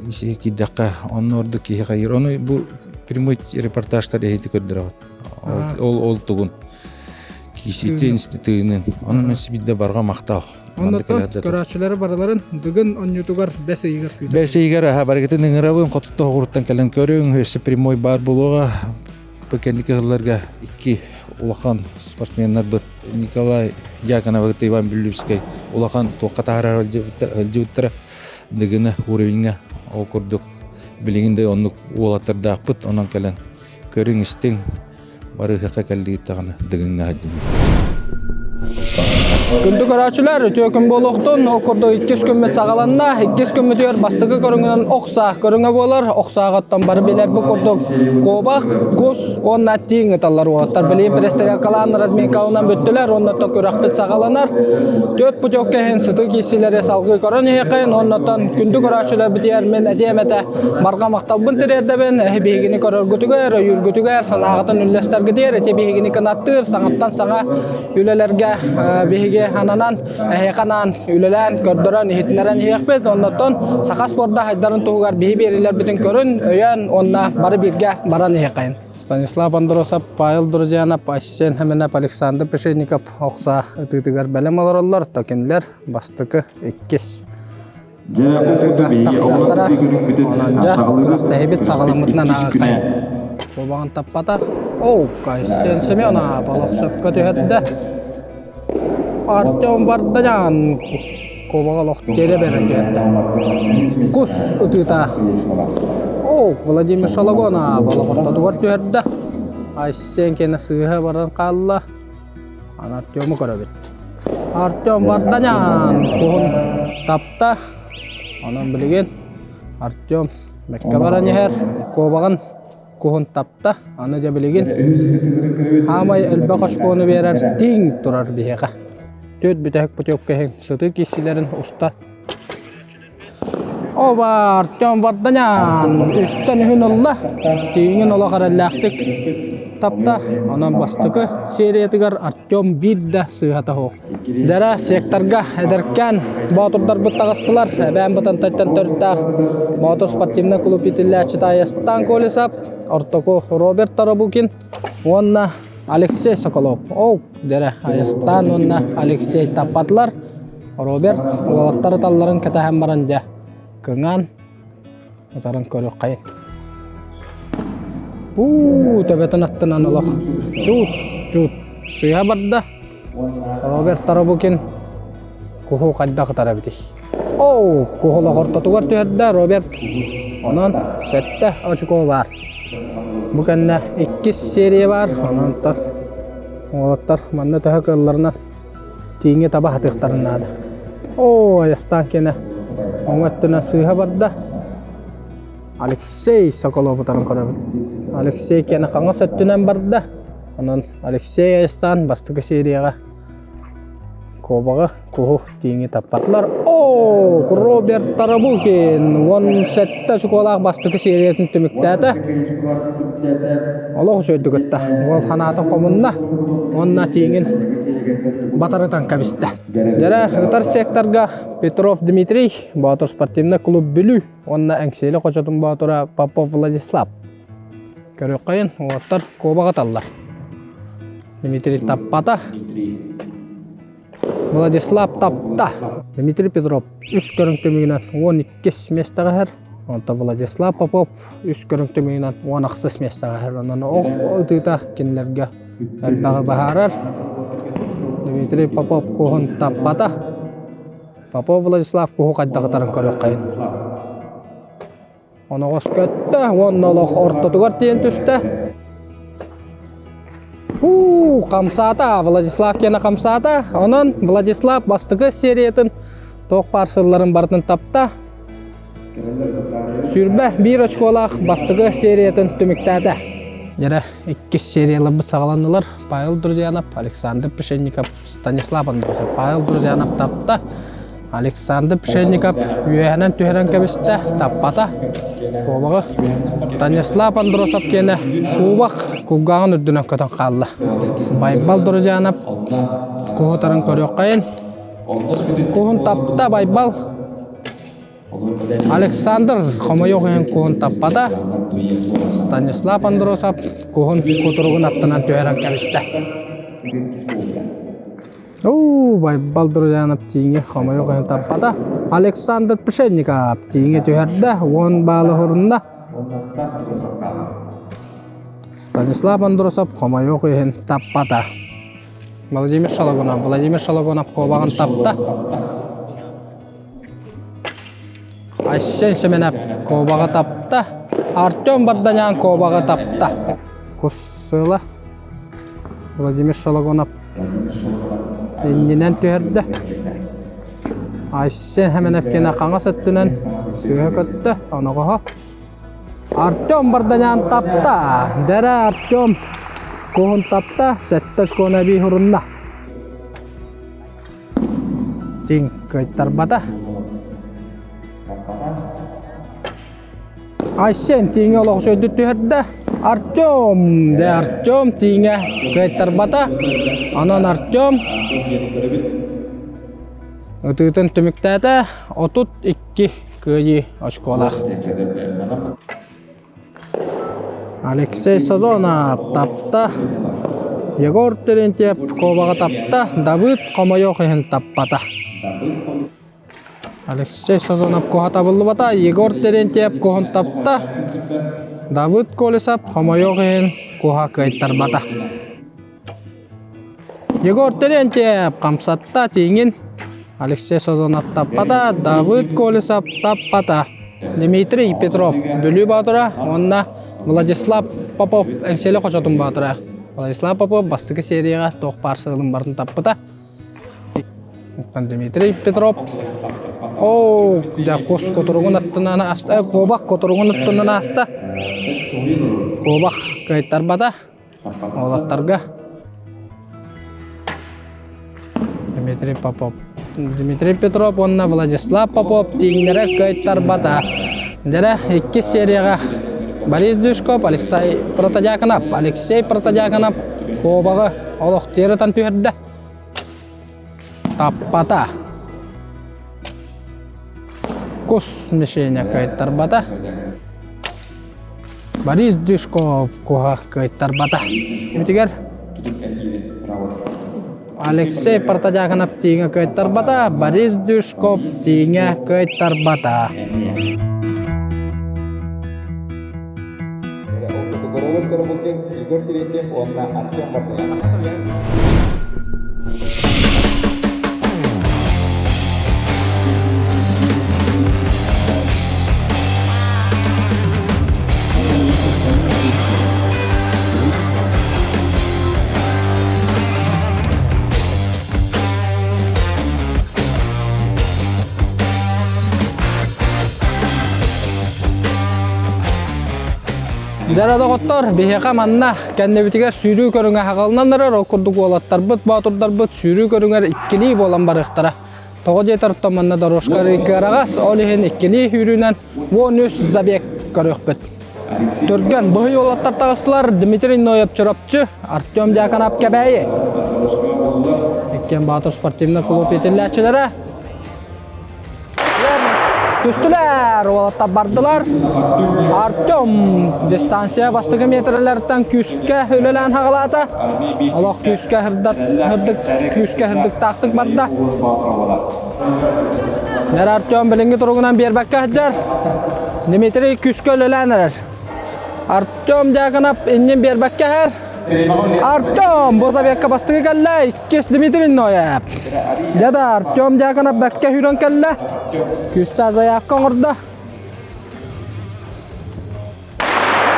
киирдэххэ онно ордук киһи хайыр. Ону бу прямой репортажтар эһити көрдөрөҕүт. Ол ол тугун кииситин тыынын. Онон өссө биирдэ барҕа махтал. Оннуттан көрөөччүлэри барыларын Дыгын онньутугар бэс ыйыгар күүтэр. Бэс ыйыгар аха барыгытын ыҥырабын хотутта оҕуруттан кэлэн көрүҥ өссө прямой баар буолуоҕа. Бу кэнники сылларга икки улахан спортсменнарбыт Николай Дьяконов Иван Бүллүбүскэй улахан туохха таһаарар сылдьыбыттара Дыгыны уровеньҥа ол курдук билигин да оннук уолаттардаахпыт онон кэлэн көрүҥ-истиҥ Барыһыахха кэллигит даҕаны Дыгыҥҥа сылдьын. Күндү көрөөччүлэр, үтүө күн буолуохтун. Ол курдук иккис күммүт саҕаланна. Иккис күммүтүгэр бастакы көрүҥүнэн ох саа көрүҥэ буолар. Ох сааҕыттан бары билэр бу курдук куобах, кус уонна тииҥ ыталлар уолаттар. Билигин пресс-тарелкалаан разминкаланан бүттүлэр. Оннуттан күрэхпит саҕаланар. Түөрт путевка иһин сытыы киирсиилэри салгыы көрөн иһиэххин. Оннуттан күндү көрөөччүлэрбитигэр мин этиэм этэ Барҕа махталбын тириэрдэбин, эһи биһигини көрөргүтүгэр, өйүүргүтүгэр, санааҕытын үллэстэргитигэр, ити биһигини кынаттыыр, саҥаттан саҥа үлэлэргэ биһиги ананан, эһиэхэ анаан үлэлээн, көрдөрөн, иһитиннэрэн иһиэхпит. Оннуттан саха спорда хайдарын туһугар биһи биэриилэрбитин көрүн, өйөөн уонна бары бииргэ баран иһиэххэйин. Станислав Андросов, Павел Друзьянов, Айсен Хэмэнэп, Александр Пешенников охса ытыытыгар бэлэм олороллор, то кинилэр бастакы, иккис Тахсыахтара. Онон дьэ, күрэхтэһиибит саҕаламмытынан ааҕыаххайын. Куобаҕын таппата. Оу, Кайсен Семенов олох сөпкө түһэрдэ. Артем Варданян куобаҕа олох тиэрэ бэрэн түһэрдэ. Кус ытыыта. Оу, Владимир Шалагонов олох ортотугар түһэрдэ. Айсен кэнэ сыыһа баран хаалла. Аны Артему көрөбүт. Артем Варданян куһун тапта. Онон билигин Артем бэккэ баран иһэр. Куобаҕын куһун тапта. Аны дьэ билигин хаамай элбэх очкону биэрэр тиҥ турар биһиэхэ. Түөрт бүтэһик путевка иһин сытыы киирсиилэрин уста Оба Артем Варданян үстэн үһүн ылла. Тииҥин олох эрэллээхтик. тапта. Онон бастакы сериятыгар Артем биир да сыыһата суох. Дьара секторга эдэркээн боотурдарбыт таҕыстылар. Эбээн Бытантайтан төрүттээх Боотур спортивнай клуб иитиллээччитэ Айастан Колесов, ортоку Роберт Тарабукин уонна Алексей Соколов. Ол дьэрэ Айастан уонна Алексей таппатылар. Роберт уолаттар ыталларын кэтэһэн баран дьэ кыҥаан Утаран көрүөххэйин. Уу, төбөтүн аттынан олох чуут, чуут сыыһа барда. Роберт Тарабукин куһу хайдах ытар эбитий? Оу, куһу олох ортотугар түһэрдэ Роберт. Онон сэттэ очко баар. Бу кэннэ иккис серия баар. Онон уолаттар манна төһө кыалларынан тииҥи таба сатыахтарын наада. Оо, айастаан киэнэ оҥо өттүнэн сыыһа барда. Алексей Соколов утарын көрөбүт. Алексей киэнэ хаҥас өттүнэн барда. Онон Алексей айастаан бастакы серияҕа куобаҕы, куһу тииҥи таппатылар. Оо, Роберт Тарабукин 17 очукуолаах бастакы сериятын түмүктээтэ. Олох үчүгэйдик ытта. Уол санаатын хомунна уонна тииҥин батарытан кэбистэ. Дьэрэ, ытар секторга Петров Дмитрий, Боотур спортивный клуб Бүлүү уонна Эҥсиэли хочотун боотура Попов Владислав. Көрүөххэйин, уолаттар куобах ыталлар. Дмитрий таппата. Владислав тапта. Дмитрий Петров үс көрүҥ түмүгүнэн 12 миэстэҕэ иһэр. Онтон Владислав Попов үс көрүҥ түмүгүнэн 16 миэстэҕэ иһэр. Онон ох ытыыта кинилэргэ элбэҕи быһаарар. Дмитрий Попов куһун таппата. Попов Владислав куһу хайдах ытарын көрүөххэйин. Оноҕос көттө уонна олох ортотугар тиийэн түстэ. Уу, хамсаата, Владислав киэнэ хамсаата. Онон Владислав бастакы сериятын туох баар сылларын барытын тапта. 21 очколаах бастакы сериятын түмүктээтэ. Дьэрэ, иккис серияларбыт саҕаланнылар. Павел Друзьянов, Александр Пшенников, Станислав Андросов. Павел Друзьянов тапта. Александр Пшенников үөһэнэн түһэрэн кэбистэ, таппата. Куобаҕы Станислав Андросов киэнэ куубак кулгааҕын үрдүнэн көтөн хаалла. Байбал Друзьянов куһутарын көрүөххэйин. Куһун тапта Байбал. Александр хомойуох иһин куһун таппата. Станислав Андросов куһун кутуругун аттынан түһэрэн кэбистэ. Оо, Байбал Друзьянов тииҥи хомойуох иһин таппата. Александр Пшенников тииҥи түһэрдэ, 10 баалы хурунна. Станислав Андросов хомойуох иһин таппата. Владимир Шологонов. Владимир Шологонов куобаҕын тапта. Айсен Семенов куобаҕы тапта. Артем Барданян куобаҕы тапта. Кус сыла Владимир Шологонов иннинэн түһэрдэ. Айсен Семенов хаҥас өттүнэн сыыһа көттө, оноҕоһо. Артем Барданян тапта. Дэрэ Артем куһун тапта, сэттэ очкону эбии хурунна. Тиҥ кыайтарбата. Айсен тииҥэ олох үчүгэйдик түһэрдэ. Артем, дэ Артем тииҥэ кыайтарбата. Онон Артем ытыытын түмүктээтэ. 32 кыайыы очколаах. Алексей Сазонов тапта. Егор Терентьев куобаҕы тапта. Давыд хомойуох иһин таппата. Алексей Сазонов куһа табыллыбата. Егор Терентьев куһун тапта. Давыд Колесов хомойуох иһин куһа кыайтарбата. Егор Терентьев хамсатта тииҥин. Алексей Сазонов таппата, Давыд Колесов таппата. Дмитрий Петров Бүлүү Боотура уонна Владислав Попов Эҥсиэли хочотун Боотура. Владислав Попов бастакы серияҕа туох баар сыалын барытын таппыта. Дмитрий Петров Оо, дьэ кус кутуругун аттынан ааста, куобах кутуругун аттынан ааста. Куобах кыайтарбата уолаттарга. Дмитрий Попов. Дмитрий Петров уонна Владислав Попов тииҥнэрэ кыайтарбата. Дьэрэ, иккис серияҕа. Борис Дюшков, Алексей Протодьяконов. Алексей Протодьяконов куобаҕы олох тиэрэтэн түһэрдэ. Таппата. Кус мишеня кыайтарбата. Борис Дюшков куһа кыайтарбата. Үтүгэр Алексей Протодьяконов тииҥэ кыайтарбата, Борис Дюшков тииҥэ кыайтарбата. Егор Терентьев уонна Артем Вардаянов. Дьэ доҕоттор, биһиэхэ манна кэннибитигэр сүүрүү көрүҥэ хаҕылынан эрэр, ол курдук уолаттарбыт, боотурдарбыт сүүрүү көрүҥэр иккилии буолан барыахтара. Тоҕо диэтэр оттон манна дорожка кыараҕас, ол иһин иккилии сүүрүүнэн 13 забег көрүөхпүт. Түргэн быһый уолаттар таҕыстылар Дмитрий Ноев Чурапчы, Артем Дьяконов Кэбээйи. Иккиэн Баатыр спортивный клуб иитиллээччилэрэ. Түстүлэр, уолаттар бардылар. Артем дистанция бастакы метрэлэртэн күүскэ үлэлээн хаҕалаата. Олох күүскэ хырдык, күүскэ хырдыктаахтык барда. Нэр Артем билиҥҥи туругунан биэрбэккэ сылдьар. Дмитрий күүскэ үлэлээн эрэр. Артем Дьяконов иннин биэрбэккэ иһэр. Артем бу забегка бастакы кэллэ. Иккис Дмитрий Ноев. Дьэ да Артем Дьяконов бэккэ сүүрэн кэллэ. Күүстээх заявка оҥордо.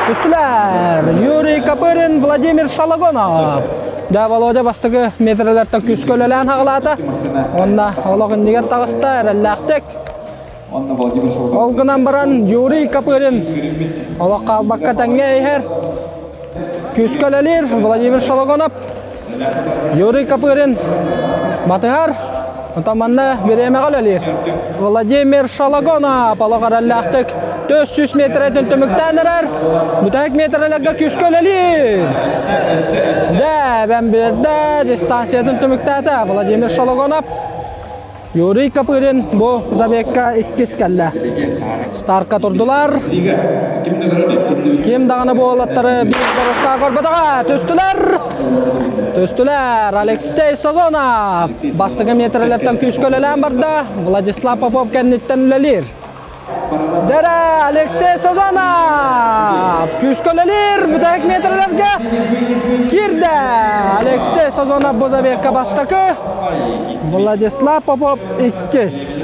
Түстүлэр! Юрий Копырин, Владимир Шалагонов. Дьэ, Володя бастакы метрэлэртэн күүскэ үлэлээн хаҕалаата. Уонна олох иннигэр таҕыста эрэллээхтик. Ол гынан баран Юрий Копырин олох хаалбакка тэҥҥэ иһэр. Күүскэ үлэлиир Владимир Шалагонов. Юрий Копырин батыһар. Онтон манна бириэмэҕэ үлэлиир. Владимир Шалагонов олох эрэллээхтик 400 метрэтин түмүктээн эрэр. Бүтэһик метрэлэргэ күүскэ үлэлиир. Дэ, бэн биэрдэ дистанциятын түмүктээтэ Владимир Шалагонов. Юрий Копырин бу забегка иккис кэллэ. Старка турдулар. Ким даҕаны бу уолаттары биир дорожка көрбөтөҕө. Түстүлэр. Түстүлэр. Алексей Сазонов бастакы метрэлэртэн күүскэ үлэлээн барда. Владислав Попов кэнниттэн үлэлиир. Дэрэ Алексей Сазонов күүскэ үлэлиир бүтэһик метрэлэргэ киирдэ. Алексей Сазонов бу забегка бастакы. Владислав Попов иккис.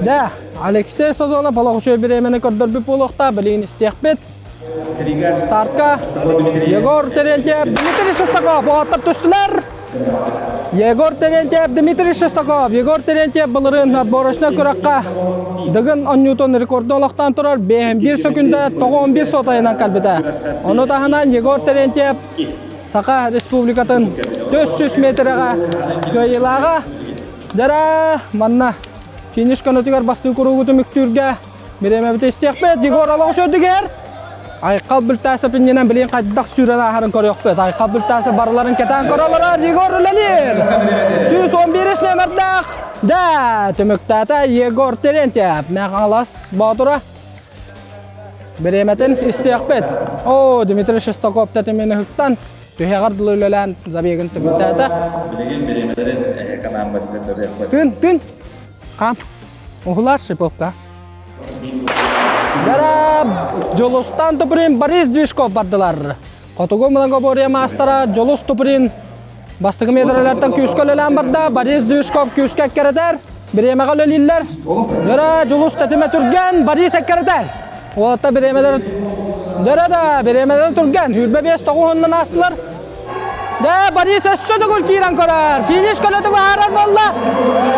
Да, Алексей Сазонов олох үчүгэй бириэмэни көрдөрбүт буолуохтаах, билигин истиэхпит. Стартка Егор Терентьев, Дмитрий Шестаков уолаттар түстүлэр. Егор Терентьев, Дмитрий Шестаков. Егор Терентьев былырыын отборочнай күрэххэ Дыгын онньуутун рекорду олохтоон турар 5 секунда 91 сотайынан кэлбитэ. Ону таһынан Егор Терентьев Саха Республикатын 400 метрэҕэ кыайыылааҕа. Дьэ манна финиш көнөтүгэр бастыы куругу түмүктүүргэ Бириэмэбит истиэхпит. Егор олох үрдүгэр. Айхал Бүлтаасов иннинэн билин хайдах сүүрэн ааһарын көрүөхпүт. Айхал Бүлтаасов барыларын кэтээн көрөлөрөр. Егор үлэлиир. 111 нөмердээх. Да, түмүктээтэ Егор Терентьев. Мэхалас Боотура. Бириэмэтин истиэхпит. О, Дмитрий Шестаков тэтимин ыһыктан түһэҕэр дылы үлэлээн забегын түмүктээтэ. Билигин бириэмэлэрин экономмыт Тын, тын. Хам. Уһулар Шиповка. Дара Дьулустан Туприн, Борис Движков бардылар. Хотугу многоборье маастара Дьулус Туприн бастакы метрэлэртэн күүскэ үлэлээн барда. Борис Движков күүскэ эккирэтэр. Бириэмэҕэ үлэлииллэр. Дара Дьулус тэтимэ түргэн, Борис эккирэтэр. Уолаттар бириэмэлэр Дара да бириэмэлэр түргэн. 25 тоҕуһунан аастылар. Дэ, Борис өссө төгүл киирэн көрөр. Финиш көлөтү быһаарар буолла.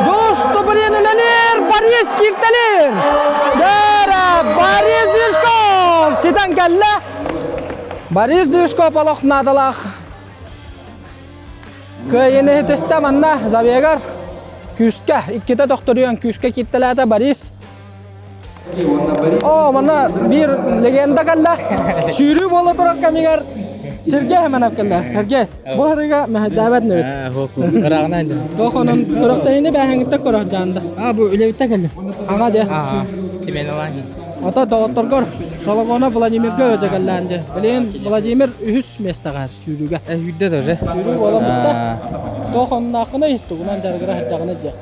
Дьулус Туприн үлэлиир, Борис кииртэлиир. Дэрэ, Борис Движков ситэн кэллэ. Борис Движков олох наадалаах кыайыыны иһитистэ манна забегар күүскэ иккитэ тохторуйан күүскэ кииртэлээтэ Борис. О, манна биир легенда кэллэ. Сүүрүү буола турар кэмигэр Сергей Хэмэнов кэллэ. Сергей, бу харыга мэһэйдээбэт нэбит. Ырааҕынан. Туох онон көрөхтөһүнү бээһэҥиттэн көрөх дьаанда. А, бу үлэбиттэн кэллим. Аҥа дьэ. Аа, Семенован. Ото доҕотторгор Шологонов Владимирга өтө кэллээн дьэ. Билигин Владимир үһүс миэстэҕэ сүүрүүгэ. Сүүрдэ тоже. Сүүрүү буола бутта. Туох оннааххыный тугунан дьарыгыра сылдьаҕыный дьэ.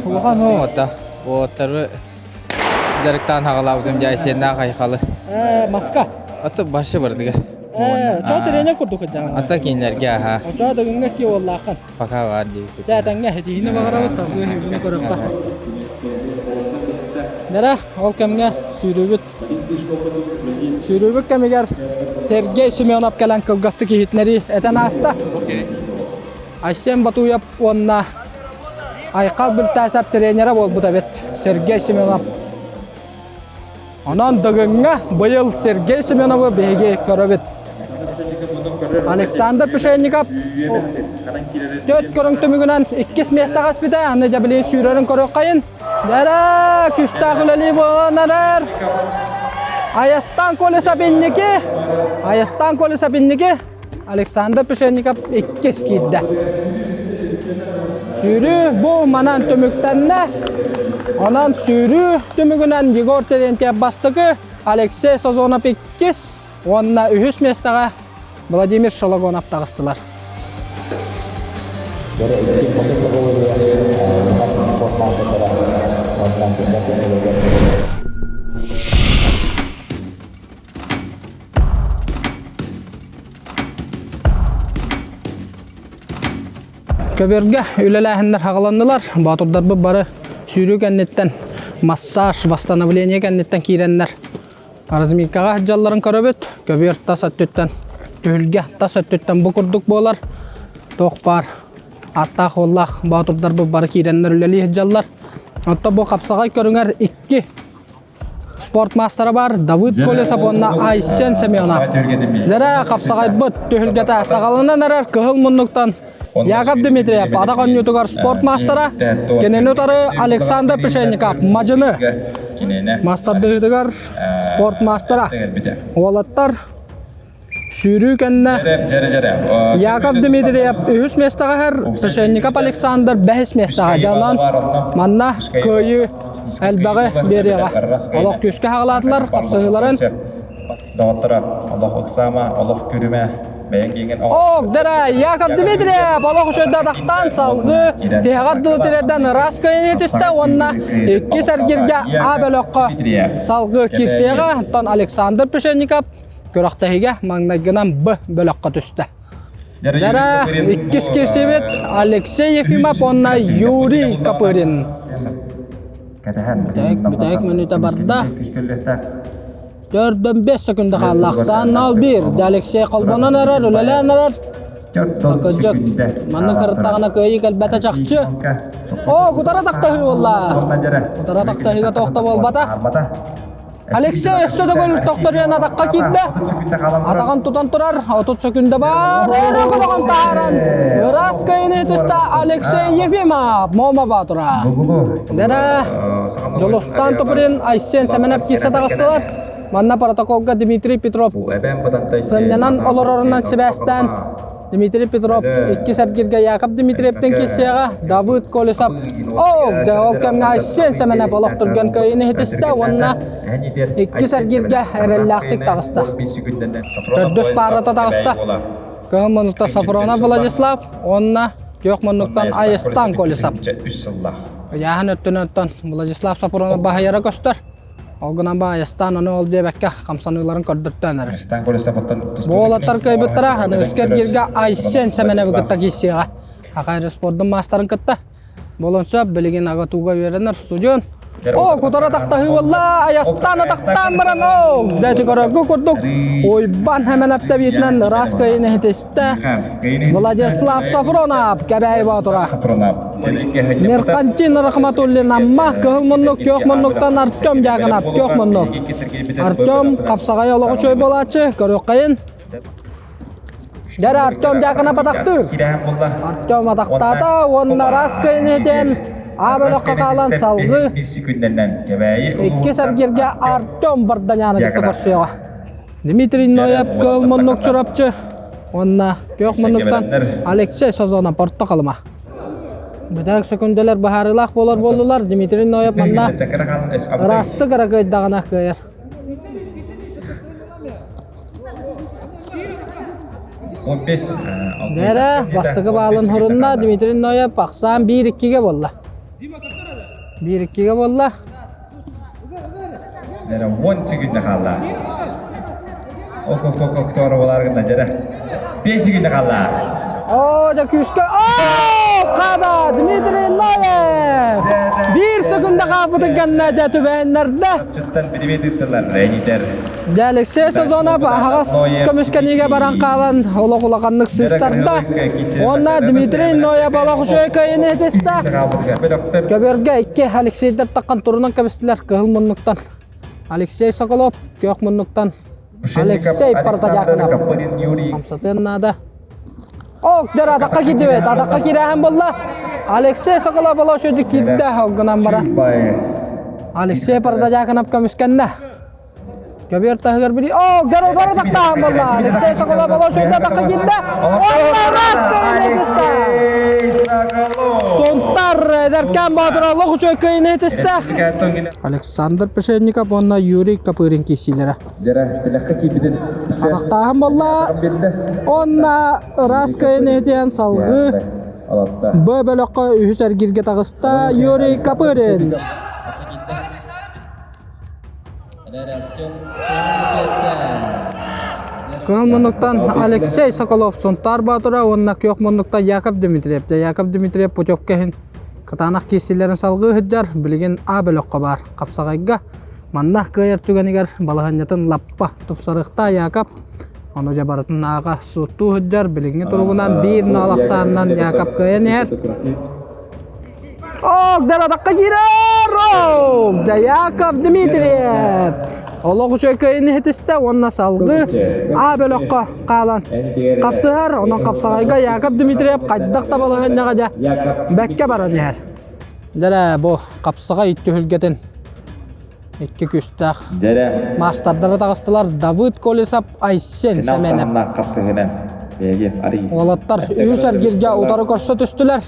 Улахан оҥотто. Уоттары дьарыктаан хаҕалаабытым дьэ сиэннээх айхалы. Ээ, маска. Аты башы бардыгар. Ээ, чоо тренер курдук сылдьаҕын. Ата кинилэргэ аха. Очоо дыгыҥҥа ки уоллааххын. Пока бар диэбит. Дьэ, этэҥҥэ этиини баҕарабыт, салгыы үһүгүнү көрөххө. Нэрэ, ол кэмҥэ сүүрүүбүт. Сүүрүүбүт кэмигэр Сергей Семенов кэлэн кылгастык иһитинэрии этэн ааста. Айсен Батуев уонна Айхал Бүлтээсэп тренерэ буолбут эбит Сергей Семенов. Онон Дыгыҥҥа быйыл Сергей Семеновы биһиги көрөбүт. Александр Пшенников төрт көрүҥ түмүгүнэн иккис миэстэҕэ испитэ. Аны дьэ билигин сүүрэрин көрүөххэйин. Дэрэ күстээх үлэлии буолан эрэр. Айастан Колесов инники. Айастан Колесов инники. Александр Пшенников иккис киирдэ. Сүүрүү бу манан түмүктэннэ. Онон сүүрүү түмүгүнэн Егор Терентьев бастакы, Алексей Сазонов иккис уонна үһүс миэстэҕэ Владимир Шологонов таҕыстылар. Көбүөргэ үлэлээһиннэр хаҕыланнылар. Боотурдарбыт бары сүүрүү кэнниттэн массаж, восстановление кэнниттэн киирэннэр разминкаҕа сылдьалларын көрөбүт. Көбүөр тас өттүттэн түһүлгэ тас өттүттэн бу курдук буолар. Туох баар ааттаах уоллаах боотурдарбыт бары киирэннэр үлэлии сылдьаллар. Оттон бу хапсаҕай көрүҥэр икки Спорт маастара бар Давыд Колесов уонна Айсен Семенов. Дэрэ хапсаҕайбыт түһүлгэтэ саҕаланан эрэр кыһыл муннуктан Яков Дмитриев атах оонньуутугар спорт маастара, кинини утары Александр Пшенников мадьыны маастардыһыытыгар спорт маастара. Уолаттар Сүүрүү кэннэ Яков Дмитриев үһүс миэстэҕэ иһэр, Священников Александр бэһис миэстэҕэ. Дьэ онон манна кыайыы элбэҕи биэриэҕэ. Олох күүскэ хаҕалаатылар хапсыһыыларын. Доҕотторо, олох ыксаама, олох күрүмэ, бэйэҥ кииҥин Ок, дэрэ, Яков Дмитриев олох үчүгэй атахтаан салгыы тиһэҕэр дылы тириэрдэн ыраас кыайыыны түстэ уонна иккис эргиргэ А бөлөххө салгыы киирсиэҕэ. Оттон Александр Пшенников Күрэхтэһиигэ маҥнайгынан Б бөлөххө түстэ. Дара иккис киирсибит Алексей Ефимов уонна Юрий Копырин. Бүтэһик бүтэһик мүнүүтэ барда. Төрдөн 5 секунда хаалла. Ахсаан 0-1. Алексей холбонон эрэр, үлэлээн эрэр. Кырдьык, манна кырыттаҕына кыайыы кэлбэтэ чахчы. О, кутара тахтаһыы буолла. Кутара тахтаһыыга туох да буолбата. Алексей өссө төгүл тохторуйан атахха киирдэ. Атаҕын тутан турар, 30 секунда бар. Өрө көтөҕөн таһааран ыраас кыайыыны түстэ Алексей Ефимов, Момо Баатура. Дэрэ Дьулустан Туприн, Айсен Семенов киирсэ таҕыстылар. Манна протоколга Дмитрий Петров сынньанан олорорунан сибээстээн Дмитрий Петров иккис эргиргэ Яков Дмитриевтэн киирсиэҕэ, Давыд Колесов Оо, дьэ ол кэмҥэ Айсен Сэмэнэп олох түргэн кыайыыны иһитистэ уонна иккис эргиргэ эрэллээхтик таҕыста. Төрдүс паарата таҕыста. Кыһыл муннуктан Сафронов Владислав уонна күөх муннуктан Айыстан Колесов. Ыйааһын өттүнэн Владислав Сафронов баһыйара көстөр. Ол гынан Айастаан ону ол диэбэккэ хамсаныыларын көрдөртөөн эрэр. Бу уолаттар кыайбыттара аныгыскы эргииргэ Айсен Сэмэнэби кытта киирсиэҕэ. Хахайры спордун маастарын кытта. Буолуон сөп, билигин АГАТУга үөрэнэр студент. О, кутара тахтаһыы буолла, Айастаан атахтаан баран, о, дьэ көрөргө курдук, Уйбан Хэмэнэп тэбиитинэн ыраас кыайыыны иһитистэ. Владислав Сафронов, Кэбээйи Боотура. Меркантин Рахматуллин Амма кыһыл муннук күөх муннуктан Артем Дьяконов күөх муннук. Артем хапсаҕай олоҕу чөй буолааччы, көрүөххэйин. Дэр Артем Дьяконов атахтыыр. Артем атахтаата уонна раз кыайын иһитин. А бөлөххө хаалан салгыы иккис эргииргэ Артем Варданяны кытта көрсүөҕэ. Дмитрий Ноев Кыыл Муннук Чурапчы уонна Күөх Муннуктан Алексей Сазонов Орто Халыма. Бүтэһик сөкүндэлэр быһаарыылаах буолар буоллулар. Дмитрий Ноев манна ыраастык эрэ кыайдаҕына кыайар. Дэрэ, бастакы баалын хорунна Дмитрий Ноев ахсаан 1-2-ге буолла. 1-2-ге буолла. Дэрэ, 10 секунда хаалла. Ок, ок, ок, ок, туора болар дэрэ. 5 секунда хаалла. О, дьэ күүскэ. О, хада Дмитрий Ноев! Биир секунда хаалбытын кэннэ дьэ түбэһиннэрдэ. Чыттан привет ыыттылар, Ренитер. Дьэ Алексей Сазонов аһаҕас көмүскэниигэ баран хаалан олох улаханнык сыыстарда. Уонна Дмитрий Ноев олох үчүгэй кыайыыны ситистэ. Көбүөргэ икки Алексейдар таххан турунан кэбистилэр кыһыл муннуктан. Алексей Соколов күөх муннуктан Алексей Портодяконов. Хамсатыан наада. Ок, дэр атаққа киирдибит. Атаққа киирээһин буолла. Алексей Соколов олох үчүгэй киирдэ ол гынан баран. Алексей Портодяконов көмүскэннэ. Көбүөр таһыгар били Оо, дэр удары тахтаан буолла. Алексей Соколов олох үчүгэй атаққа киирдэ. Онно раз Алексей Соколов! Сунтар эдэркээн боотура олох үчүгэй кыайыыны ситистэ. Александр Пшенников уонна Юрий Копырин киирсиилэрэ. Дьэрэ, тилэххэ киирбитин Атахтааһын буолла. Уонна ыраас кыайыыны ситиһэн салгыы Б бөлөххө үһүс эргииргэ таҕыста Юрий Копырин. Кыһыл муннуктан Алексей Соколов Сунтаар Боотура уонна күөх муннуктан Яков Дмитриев. Дьэ, Яков Дмитриев путевка иһин кытаанах киирсиилэрин салгыы сылдьар. Билигин А бөлөххө баар. Хапсаҕайга манна кыайар түгэнигэр балаһыанньатын лаппа тупсарыахтаах Яков. Ону дьэ барытын ааҕа суоттуу сылдьар. Билиҥҥи туругунан биир ноол ахсаанынан Яков кыайан иһэр. Ок, дьэ атахха киирэр! Ок, дьэ Яков Дмитриев! Олох үчүгэй кыайыыны ситистэ уонна салгыы А бөлөххө хаалан хапсыһар. Онон хапсаҕайга Яков Дмитриев хайдах да балаһыанньаҕа дьэ бэккэ баран иһэр. Дьэ бу хапсаҕай түһүлгэтин икки күүстээх маастардара таҕыстылар Давыд Колесов, Айсен Сэмэнов. Уолаттар үһүс эргиргэ утары көрсө түстүлэр.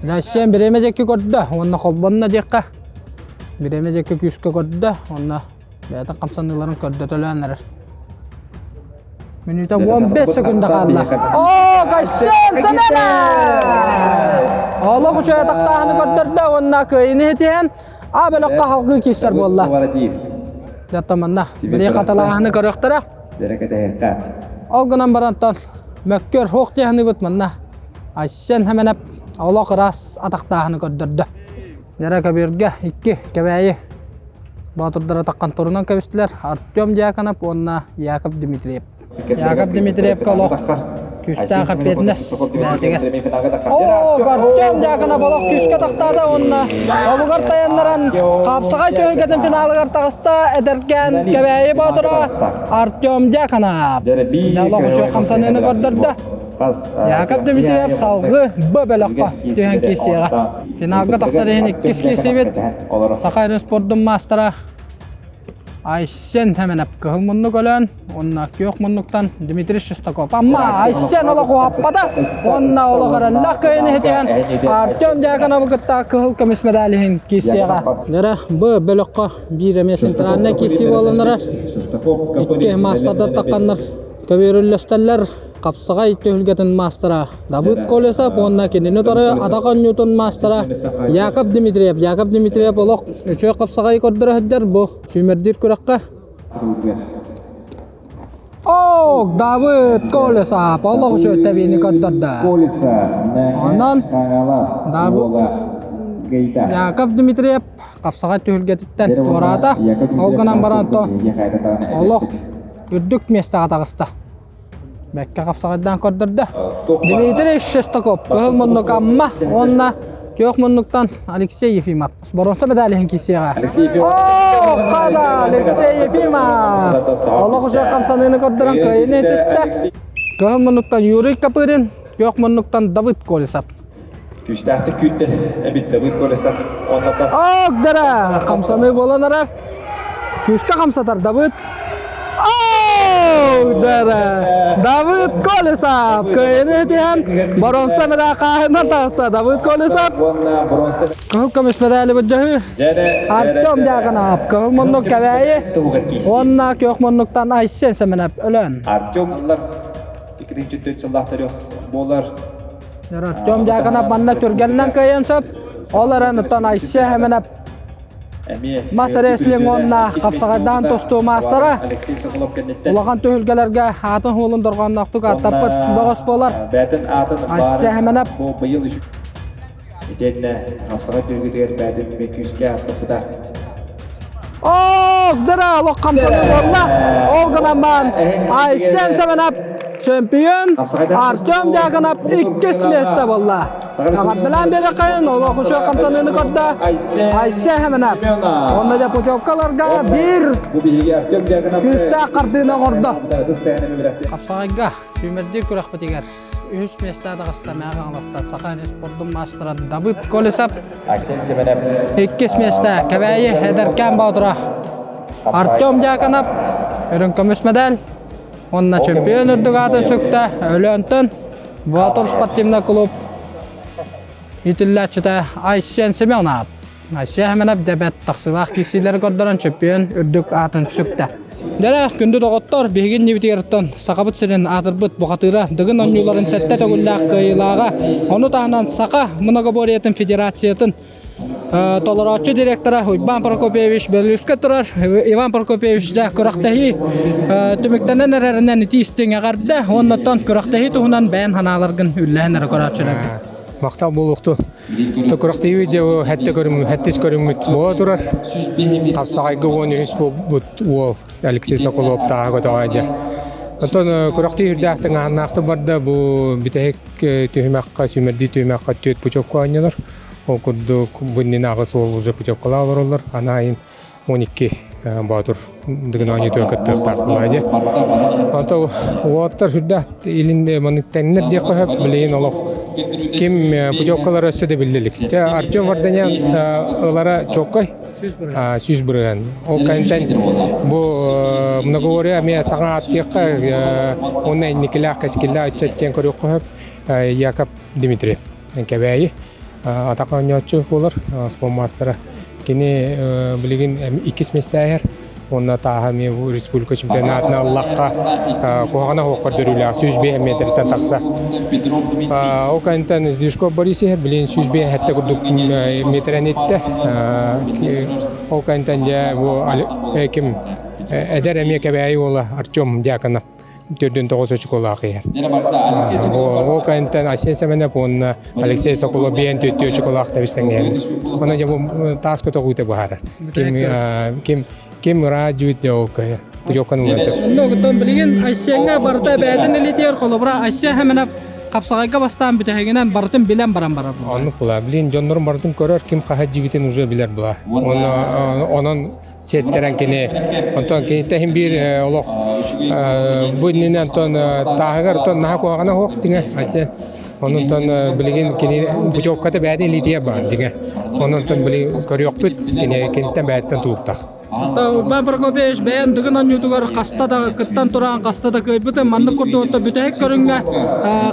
Айсен бириэмэ диэки көрдө уонна холбонно диэххэ. Бириэмэ диэки күүскэ көрдө уонна бэйэтин хамсаныыларын көрдөтөлөөн эрэр. Мүнүүтэ 15 секунда хаалла. Оо, Айсен Сэмэнов! Олох үчүгэй атахтааһыны көрдөрдө уонна кыайыыны ситиһэн А бөлөххө халгыы киирсэр буолла. Дьэ манна били хатылааһыны көрүөхтэрэ. Ол гынан барантан мөккөр хуох диэхнибит манна Айсен Хэмэнэп олох ыраас атахтааһыны көрдөрдө. Дьэрэ көбүөргэ икки Кэбээйи боотурдара таххан турунан кэбистилэр Артем Дьяконов уонна Яков Дмитриев. Яков Дмитриевка олох күүстээх эппиэтинэс бэйэтигэр. Оо, Артем Дьяконов олох күүскэ тахтаата уонна олугар тайаннаран хапсаҕай түһүлгэтин финалыгар таҕыста эдэркээн Кэбээйи Боотура Артем Дьяконов. Олох үчүгэй хамсаныыны көрдөрдө. Яков Дмитриев салгыы Б бөлөххө түһэн киирсиэҕэ. Финалга тахсар иһин иккис киирсибит Саха эрин спордун маастара Айсен Сэмэнэп кыһыл муннук өлөөн уонна күөх муннуктан Дмитрий Шестаков. Амма Айсен олох уһаппата уонна олох эрэллээх кыайыыны ситиһэн Артем Дьяконовы кытта кыһыл көмүс медаль иһин киирсиэҕэ. Дьэрэ, бу бөлөххө биир эмиэ центральнай киирсии буолан эрэр. Икки маастардар тахханнар көбүөрүллэстэллэр. Хапсаҕай түһүлгэтин маастара Давыд Колесов уонна кинини утары атах оонньуутун маастара Яков Дмитриев. Яков Дмитриев олох үчүгэй хапсаҕайы көрдөрө сылдьар бу сүүмэрдиир күрэххэ. Ок, Давыд Колесов олох үчүгэй тэбиини көрдөрдө. Онон Яков Дмитриев хапсаҕай түһүлгэтиттэн туораата. Ол гынан баран олох үрдүк миэстэҕэ таҕыста. Бэккэ хапсаҕайдаан көрдөрдө. Дмитрий Шестаков кыһыл муннук Амма уонна күөх муннуктан Алексей Ефимов. Боруонса медалиһин киирсиэҕэ. Оо, хада Алексей Ефимов! Олох үчүгэй хамсаныыны көрдөрөн кыайыыны ситистэ. Кыһыл муннуктан Юрий Копырин, күөх муннуктан Давыд Колесов. Күүстээхтик күүттэ эбит Давыд Колесов. Оннотон Ок, хамсаныы буолан арар. Күүскэ хамсатар Давыд. Ок, Давыд Колесов кыайыны итиһэн боронса медаль таҕыста Давыд Колесов. Уонна боронса Кыһыл көмүс медали быдьаһыы. Артем Дьяконов кыһыл муннук Кэбээйи уонна күөх муннуктан Айсен Семенов Өлөөн. Артем ыллар 2-4 сыллаахтар буолар. Артем Дьяконов манна түргэннэн кыайан сөп. Ол эрэн оттон Айсен Семенов мас рестлинг уонна хапсаҕайдаан тостуу маастара улахан түһүлгэлэргэ аатын хуолун дорҕоонноохтук ааттаппыт бөҕөс буолар. Айсен Семенов Итиэннэ хапсаҕай түһүлгэтигэр бэйэтин күүскэ аттаппыта. Ох, дара олох хамсаныы буолла. Ол гынан баран Айсен Семенов чемпион, Артем Дьяконов иккис миэстэ буолла. Эҕэрдэлээн биэрэххин, олох үчүгэй хамсаныыны көрдө Айсен Семенов. Уонна дьэ путевкаларга биир күүстээх хардыыны оҥордо. Хапсаҕайга сүүмэрдиир күрэхпитигэр Үһүс миэстэ таҕыста Мэҥэ Хаҥаластан Саха спордун маастара Давыд Колесов. Айсен Семенов. Иккис миэстэ Кэбээйи эдэркээн боотура Артем Дьяконов үрүҥ көмүс медаль уонна чемпион үрдүк аатын сүктэ Өлөөнтөн Боотур спортивный клуб иитиллээччитэ Айсен Семенов. Айсен Семенов дебет тахсыылаах киирсиилэри көрдөрөн чемпион үрдүк аатын сүктэ. Дэрэ, күндү доҕоттор, биһиги иннибитигэртэн Сахабыт сирин аатырбыт бухатыыра Дыгын оонньууларын сэттэ төгүллээх кыайыылааҕа, ону таһынан Саха многоборьетын федерациятын толорооччу директора Уйбаан Прокопьевич Берлюскэ турар. Иван Прокопьевич дьэ күрэхтэһии түмүктэнэн эрэринэн итии истиҥ эҕэрдэ уоннаттан күрэхтэһии туһунан бэйэн санааларгын үллэһэн эрэ көрөөччүлэргэ. Махтал буолуохтун. Күрэхтэһии видео хэттэ көрүҥ, хэттис көрүҥмүт буола турар. Хапсаҕайга 13 буолбут уол Алексей Соколов тааһа көтөҕө Онтон күрэхтии үрдээх тыҥааһыннаахтык барда бу бүтэһик түһүмэххэ, сүүмэрдии түһүмэххэ түөрт путевка оонньонор. Ол курдук бу иннинэ аҕыс уол уже путевкалаах олороллор. Анаайын 12 боотур дыгын оонньуутугар кыттыахтаах буолаа дии. Онто уолаттар сүрдээх илин маннык тэҥнэр диэххэ сөп. Билигин олох ким путевкалара өссө да биллэ илик. Чэ Артем Варданян ылара чуоккай 100%. Ол кэнтэн бу многоворие эмиэ саҥа ааттыахха уонна инникилээх кэскиллээх ыччат диэн көрүөххэ сөп. Яков Дмитриев Кэбээйи атах оонньооччу буолар спортмаастара. Кини билигин иккис миэстээһэр уонна тааһа эмиэ бу республика чемпионатына ыллахха куһаҕана суох көрдөрүүлээх 105 метртэн тахса. Ол кэнниттэн Сдвижков Борис иһэр билигин 105 курдук метрэн иттэ. Ол кэнниттэн дьэ бу ким эдэр эмиэ Кэбээйи уола Артем Дьяконов 4-9 очколаах иһэр. Ол кэнниттэн Айсен Семенов уонна Алексей Соколов биэн түөттүү очколаах тэбис-тэҥҥэ Онон дьэ бу таас көтөҕүүтэ быһаарар. Ким ким ким ыраадьыбыт дьэ ол кыайар. Путевканы ылыан сөп. Онно билигин Айсеҥҥа барыта бэйэтин илиитигэр холобура Айсен Семенов хапсаҕайга бастаан бүтэһигинэн барытын билэн баран барар. Оннук була. Билин дьоннорун барытын көрөр, ким хаһа дьибитин уже билэр була. Онон сиэттэрэн кини онтон киниттэн иһин биир олох бу иннинэ онтон тааһыгар онтон наһаа куһаҕана суох дьиҥэ Айсен онон билигин кини путевката бэйэтин илиитигэр баар дьиҥэ онон билигин көрүөхпүт кини киниттэн бэйэтиттэн тулуктаах Урбан Прокопьевич бэйэн Дыгын оонньуутугар хаста да кыттан туран хаста да кыайбытын маннык курдук бүтэһик көрүҥҥэ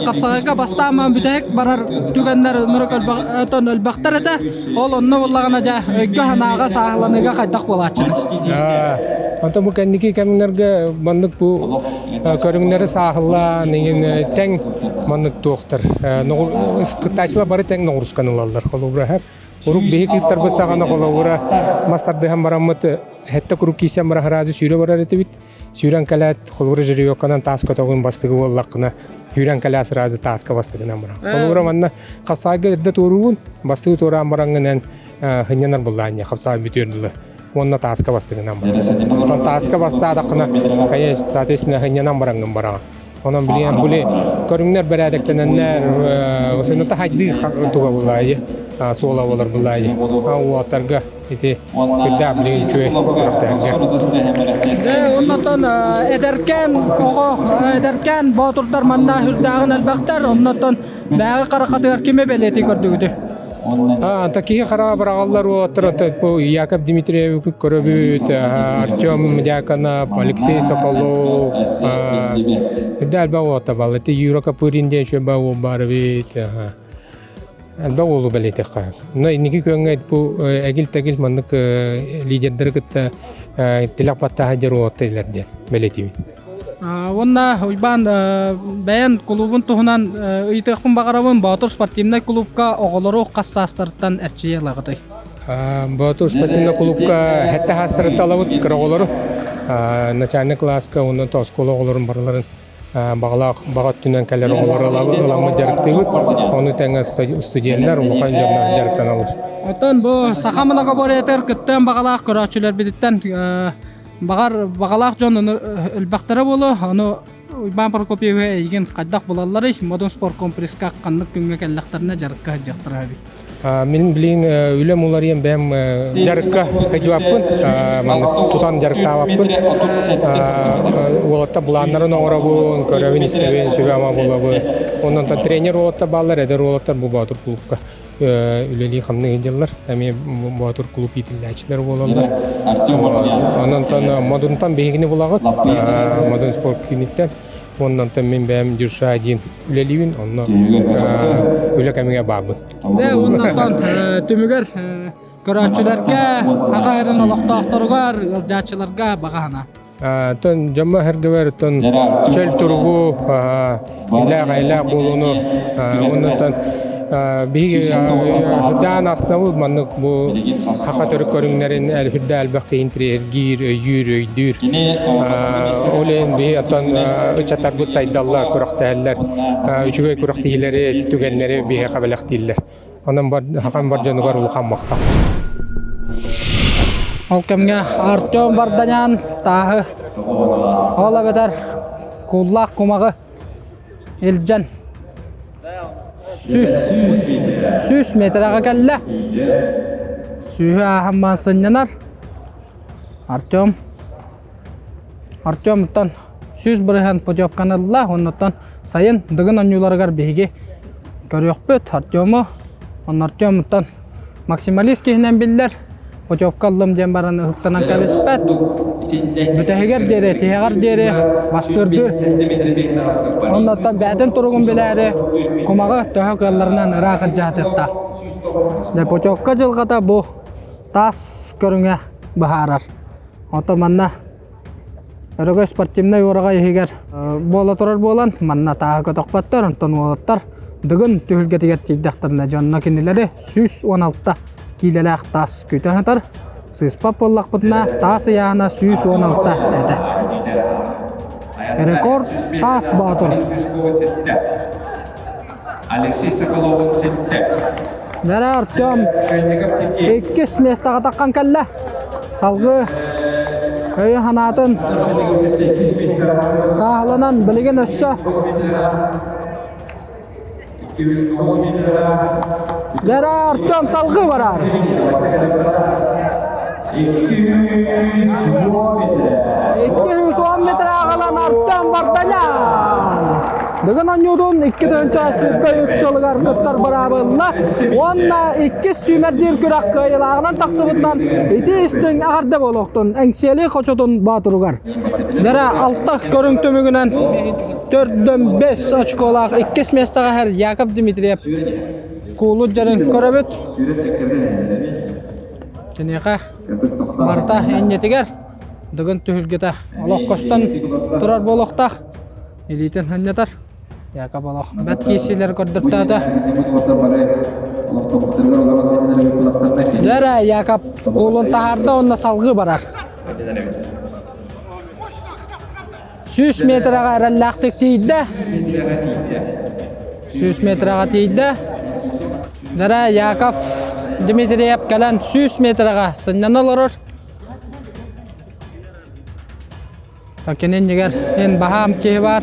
хапсаҕайга бастаан бүтэһик барар түгэннэр ынырык элбэхтэр этэ. Ол онно буоллаҕына дьэ өйгө-санааҕа сааһыланыыга хайдах буолааччыный? Онтон бу кэнники кэмнэргэ маннык бу көрүҥнэри сааһылаан иҥин тэҥ маннык туохтар кыттааччылар бары тэҥ ноҕурусканы ылаллар холобура урук биһи кыттарбыт саҕана холобура мас тардыһан бараммыт хэттэ курук киирсэн баран сразу сүүрэ барар этибит Сүүрэн кэлээт, холобура жеребьевканан таас көтөҕүн бастыгы буоллаххына, сүүрэн кэлээт сразу тааска бастыгынан баран. Холобура манна хапсаайга эрдэ туоруубун, бастыгы туораан бараҥҥын эн хынньанар буллаанньа хапсаай бүтүөр дылы. Уонна тааска бастыгынан баран. Онтон тааска бастаатаххына, конечно, соответственно, хынньанан бараҥҥын бараҕын. Онон билигин били көрүҥнэр бэрээдэктэнэннэр, осенута хайдыы туга булаайы. суола буолар былаайы. Уолаттарга ити үрдээх билигин үчүгэй күрэхтэргэ. Дьэ, оннотон эдэркээн оҕо, эдэркээн боотурдар манна үрдээҕин элбэхтэр, оннотон бээҕи харахатыгар кими бэлиэтии көрдүгүтүй? Anta киһи хараҕа быраҕаллар уолаттар бу Яков Дмитриевы көрөбүт, Артем Дьяконов, Алексей Соколов, үрдэ элбэх уолаттар бааллар. Ити Юра Копырин диэн үчүгэй уол баар эбит. Элбэх уолу бэлиэтиэххэ. Но инники күөҥҥэ бу эгил-тэгил маннык лидердары кытта тилэх баттааһа дьэр уолаттар диэн бэлиэтиибин. Уонна Уйбаан бэйэн кулуубун туһунан ыйытыахпын баҕарабын. Боотур спортивнай кулуупка оҕолору хас саастарыттан эрчийэ ылаҕытый? Боотур спортивнай кулуупка сэттэ саастарыттан ылабыт кыра оҕолору. Начальный кылааска уонна оскуола оҕолорун барыларын баҕалаах баҕа өттүнэн кэлэр оҕолору ыламмыт дьарыктыыбыт. Ону тэҥэ студеннар, улахан дьоннор дьарыктаналлар. Оттон бу саха многоборьетыгар кыттыан баҕалаах көрөөччүлэрбититтэн баҕар баҕалаах дьон ону элбэхтэрэ буолуо. Ону Уйбаан Прокопьевы эйигин хайдах булалларый? Модун спорткомплекска ханнык күҥҥэ кэллэхтэринэ дьарыкка сылдьыахтара эбит. Мин билигин үлэм уларыйан бэйэм дьарыкка сылдьыбаппын, маннык тутан дьарыктаабаппын. Уолаттар былааннарын оҥоробун, көрөбүн, истэбин, сүбэ-ама булабын. Онон тренер уолаттар бааллар, эдэр уолаттар бу Боотур клубка үлэлии-хамныы сылдьаллар. Эмиэ Боотур клуб иитиллээччилэр буолаллар. Онон Модунтан биһигини булаҕыт, Модун спорт кииниттэн. Уонна онтон мин бэйэм Дюша диэн үлэлиибин, онно үлэ кэмигэр баабын. Дэ, уонна түмүгэр көрөөччүлэргэ, Аҕа айрын олохтоохторугар, ыалдьааччыларга баҕа санаа. Тон дьоммо сэргэбэр тон чөл туругу, иллээх-эйэлээх буолууну уонна биһиги үрдээн астынабыт маннык бу саха төрүт көрүҥнэрин үрдэ элбэх киһи интириэһиргиир, өйүүр, өйдүүр. Ол иһин биһи оттон ыччаттарбыт сайдаллар, күрэхтэһэллэр, үчүгэй күрэхтэһиилэри, түгэннэри биһиэхэ бэлэхтииллэр. Онон хакан бар дьонугар улахан махтал. Ол кэмҥэ Артем Барданян тааһы ол эбэтэр кууллаах кумаҕы илдьэн 100 метраҕа кэллэ. Сүүһү ааһан сынньанар. Артем Артемтан 100% путевканы ылла. Оннуттан сайын Дыгын оонньууларыгар биһиги көрүөхпүт Артему. Онно Артемуттан максималист киһинэн биллэр. Путевка ыллым диэн баран ыһыктанан кэбиспэт. Бүтэһигэр диэри, тиһэҕэр диэри бастыырдыы. Оннуттан бэйэтин туругун билээри кумаҕы төһө кыалларынан ыраах илдьэ Дьэ, путевка дьылҕата бу таас көрүҥэ быһаарар. Оттон манна Өрөгөй спортивнай уораҕай иһигэр буола турар буолан, манна тааһы көтөхпөттөр, онтон уолаттар Дыгын түһүлгэтигэр тиийдэхтэринэ дьонно кинилэри 116 киилэлээх таас күүтэ сытар. Сыыспат буоллахпытына, таас ыйааһына 116 этэ. Рекорд таас боотур. Алексей Соколовын ситтэ. Нэрэ Артем иккис миэстэҕэ таххан кэллэ. Салгыы өйө санаатын сааһыланан билигин өссө Нэрэ Артем салгыы барар. 210 метр аҕалан Артем Варданян. Дыгын оонньуутун 2023 сылыгар кыттар быраабылла уонна иккис сүүмэрдиир күрэх кыайыылааҕынан тахсыбытынан ити истиҥ эҕэрдэ буолуохтун Эҥсиэли хочотун боотуругар. Нэрэ алта көрүҥ түмүгүнэн төрдөн бэс очколаах иккис миэстэҕэ иһэр Яков Дмитриев куулут дьарын көрөбүт. Киниэхэ барыта иннитигэр Дыгын түһүлгэтэ олох көстөн турар буолуохтаах. Илиитин ханньатар. Якоб олох бэт киисилэр көрдөртөөтө. Дэрэ Якоб куулун таһаарда уонна салгыы барар. 100 метраҕа эрэллээхтик тиийдэ. 100 метраҕа тиийдэ. Дэрэ Яков Дмитриев кэлэн 100 метраҕа сынньана олорор. Кини иннигэр эн баһаам киһи баар.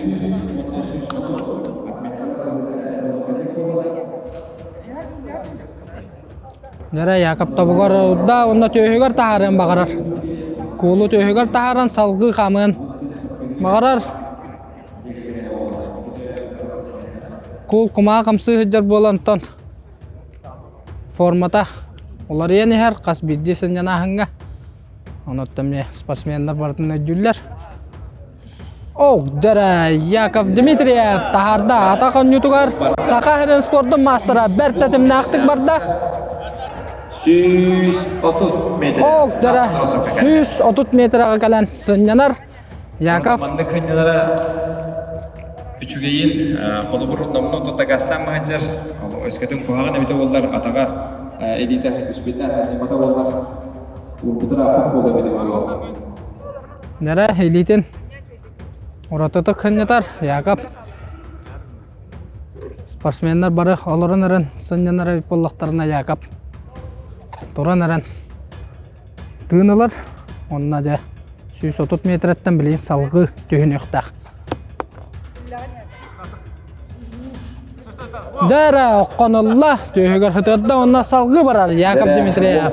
Дьэрэ Яков тобугар урда уонна түөһүгэр таһаарыан баҕарар. Куулу түөһүгэр таһааран салгыы хаамыан баҕарар. Куул кумаа хамсыы сылдьар буолан онтон формата уларыйан иһэр хас биирдии сынньанааһыҥҥа. Онон эмиэ спортсменнар барытын өйдүүллэр. Ох, дьэрэ, Яков Дмитриев таһаарда атах оонньуутугар Саха сирин спордун маастара бэрт тэтимнээхтик барда. 130 метр. Ох, дьэрэ, 130 метрага кэлэн сынньанар. Яков Маннык ханньалара үчүгэйин холобур номнуо тутагастаан маһадьар өскөтүн куһаҕан эбитэ буоллар атаҕа илиитэ түспүтүнэн ханньаммата буоллар уурбутун ааппыт буолуо эбитэ буолуо. Нэрэ илиитин уратытык сынньатар Яков. Спортсменнар бары олорон эрэн сынньанар эбит буоллахтарына Яков туран эрэн тыын ылар. Онно дьэ 130 метрэттэн билигин салгыы түһүнүөхтээх. Дьэ окконулла түөһүгэр сытыарда уонна салгыы барар Яков Дмитриев.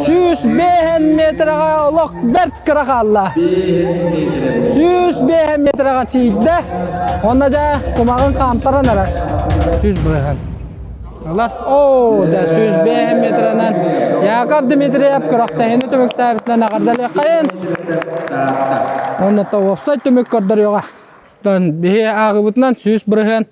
105 метраҕа олох бэрт кыра хаалла. 105 метраҕа тиийдэ. Уонна дьэ кумаҕын хаамтаран эрэр. 100 бырыһан. Ылар. Оо, да 105 метранан Яков Дмитриев күрэхтэһиини түмүктээбитинэн эҕэрдэлиэххэйин. Уонна уопсай түмүк көрдөрүөҕэ. Биһи ааҕыбытынан 100%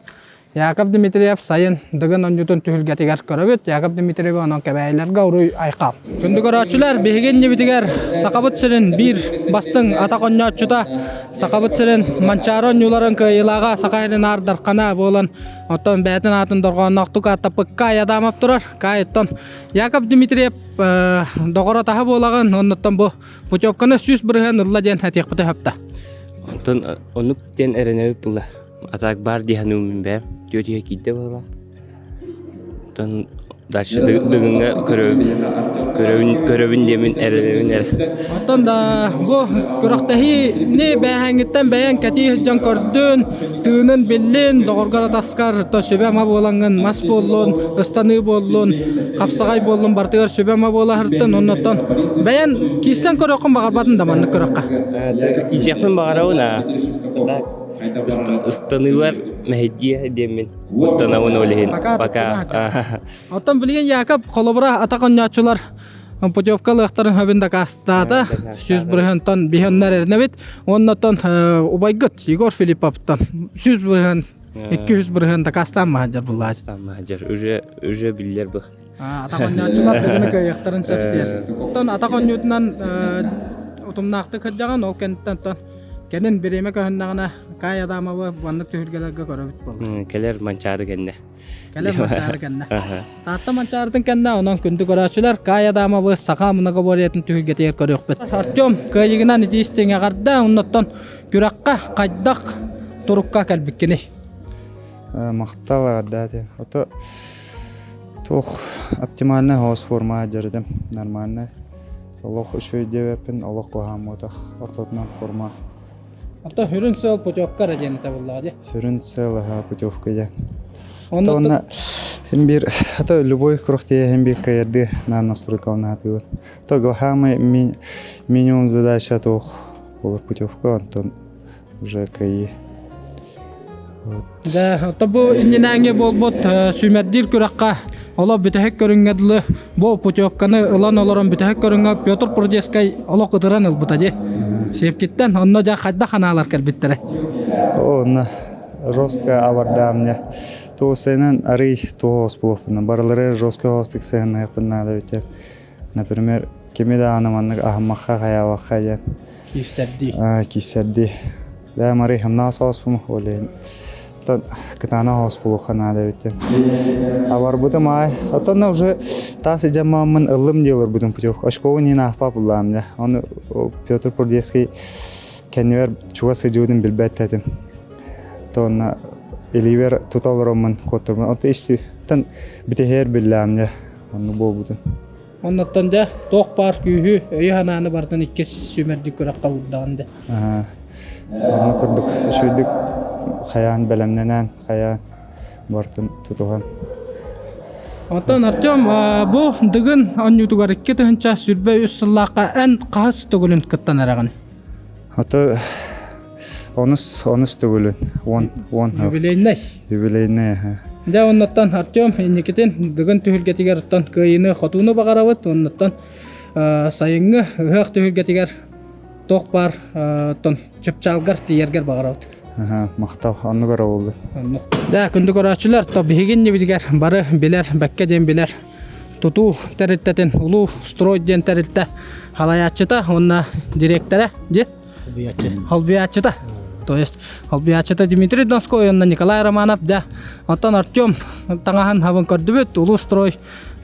Яков Дмитриев сайын Дыгын оонньуутун түһүлгэтигэр көрөбүт. Яков Дмитриеви онон кэбээйилэргэ уруй айхал. Күндү көрөөччүлэр, биһиги иннибитигэр Сахабыт сирин биир бастыҥ атах оонньооччута, Сахабыт сирин Манчаары оонньууларын кыайыылааҕа Саха сирин Аар Дархана буолан Оттон бэйэтин аатын дорҕоонноохтук ааттаппыт Кай Адамов турар. Кай оттон Яков Дмитриев доҕор-атаһа буолаҕын, оннуттан бу путевканы 100% ылла диэн этиэхпитэ сөптө. Онтон оннук диэн эрэнэбит була. Атак бар дии саныыбын бэйэм. Түөтүгэ киирдэ буолла. Оттон дальше дыгыҥҥа көрөбүн көрөбүн диэмин эрэнэбин эрэ. Оттон да бу күрэхтэһиини бээһээҥҥиттэн бэйэҥ кэтии сылдьан көрдүн, тыынын биллин, доҕоргор атаскар то сүбэ-ама буолаҥҥын мас буоллун, ыстаныы буоллун, хапсаҕай буоллун барытыгар сүбэ-ама буола сырыттын. Оннуттан бэйэн киирсэн көрүөххүн баҕарбатын да маннык көрөххө. Киирсиэхпин баҕарабын аа. Ыстаныылар мэһэйдиэ диэммин куттанабын ол иһин. Пока. Оттон билигин Яков холобура атах оонньооччулар путевка ылыахтарын сөбүн дакаастаата. 100 бырыһыантан биһионнар эрэнэбит. Уоннаттан убайгыт Егор Филипповтан 100 бырыһыан 200 бырыһыан дакаастаан маһадьар буллаачы. Маһадьар уже уже биллэр бу. Атах оонньооччулар дыгыны кыайыахтарын сөп диэн. Оттон атах оонньуутунан утумнаахтык сылдьаҕын ол кэнниттэн Кэлин бириэмэ көһүннэҕинэ Кай Адамовы маннык түһүлгэлэргэ көрөбүт буолла. Кэлэр Манчаары кэннэ. Кэлэр Манчаары кэннэ. Таатта Манчаарытын кэннэ онон күндү көрөөччүлэр Кай Адамовы саха многоборьетын түһүлгэтигэр көрүөхпүт. Артем кыайыгынан ити истиҥ эҕэрдэ, оннуттан күрэххэ хайдах турукка кэлбиккиний? Махтал эҕэрдэ Ото туох оптимальный хоос форма дьарытым нормальный. Олох үчүгэй диэбэппин, олох куһаамматах ортотунан форма. Ото сүрүн сыал путевка эрэ диэн этэ буоллаҕа дии. Сүрүн сыал аһа путевка диэн. Онно хин биир ата любой круг тиэһин биир каярды на настройкалана хатыыбын. То главное минимум задача туох болар путевка, онтон уже кайы. Да, ото бу иннинээҥи буолбут сүүмэрдиир күрэххэ олох бүтэһик көрүҥҥэ дылы бу путевканы ылан олорон бүтэһик көрүҥҥэ Петр Прудецкай олох ытыран ылбыта дии. Сиэпкиттэн онно дьэ хайдах ханаалар кэлбиттэрэ? Онно жестко абардаамня. Туосайынан арый туос буолуохпунна. Барылары жестко хоостук сыһынныахпын наада битэ. Например, кими даҕаны маннык аһыммахха хайаабахха диэн. Киирсэрдии. Киирсэрдии. Бэйэм арый хамнаа соҕуспун ол иһин оттон кытаанах оҕус буолуохха наада эбит диэн. Абарбытым аай. Оттон уже таас идьаммаммын ыллым дии олорбутум путевка. Очковун иһин аахпап буллаам дьэ. Ону Петр Прудецкий кэннибэр чугас сылдьыбытын билбэт этим. То онно илиибэр тута олороммун куоттарбын. Оттон исти бүтэһиэр биллэм дьэ. Оннук буолбутун. Оннуттан дьэ туох баар күүһү, өйү-санааны барытын иккис сүүмэрдик күрэххэ уурдаҕын дэ. Онно курдук үчүгэйдик хайаан бэлэмнэнэн, хайаан. Бартын тутуһан. Оттон Артем бу Дыгын оонньуутугар 2023 сыллаахха эн хаһыс төгүлүн кыттан эрэҕин? Ото онус онус төгүлүн он он Юбилейнай. Юбилейнай. Дьэ оннуттан Артем инникитин Дыгын түһүлгэтигэр оттон кыайыыны хотууну баҕарабыт. Оннуттан сайыҥҥы ыһыах түһүлгэтигэр туох баар оттон чыпчаалгар тиийэргэр баҕарабыт. Махтал, оннугар олду. Да, күндү көрөөччүлэр, то биһигин нибитигэр бары билэр, бэккэ диэн билэр тутуу тэрилтэтин Улуу строй диэн тэрилтэ халайааччыта уонна директора ди холбуйааччыта то есть холбуйааччыта Дмитрий Донской уонна Николай Романов да оттон Артем таҥаһын хабын көрдүбүт Улуу строй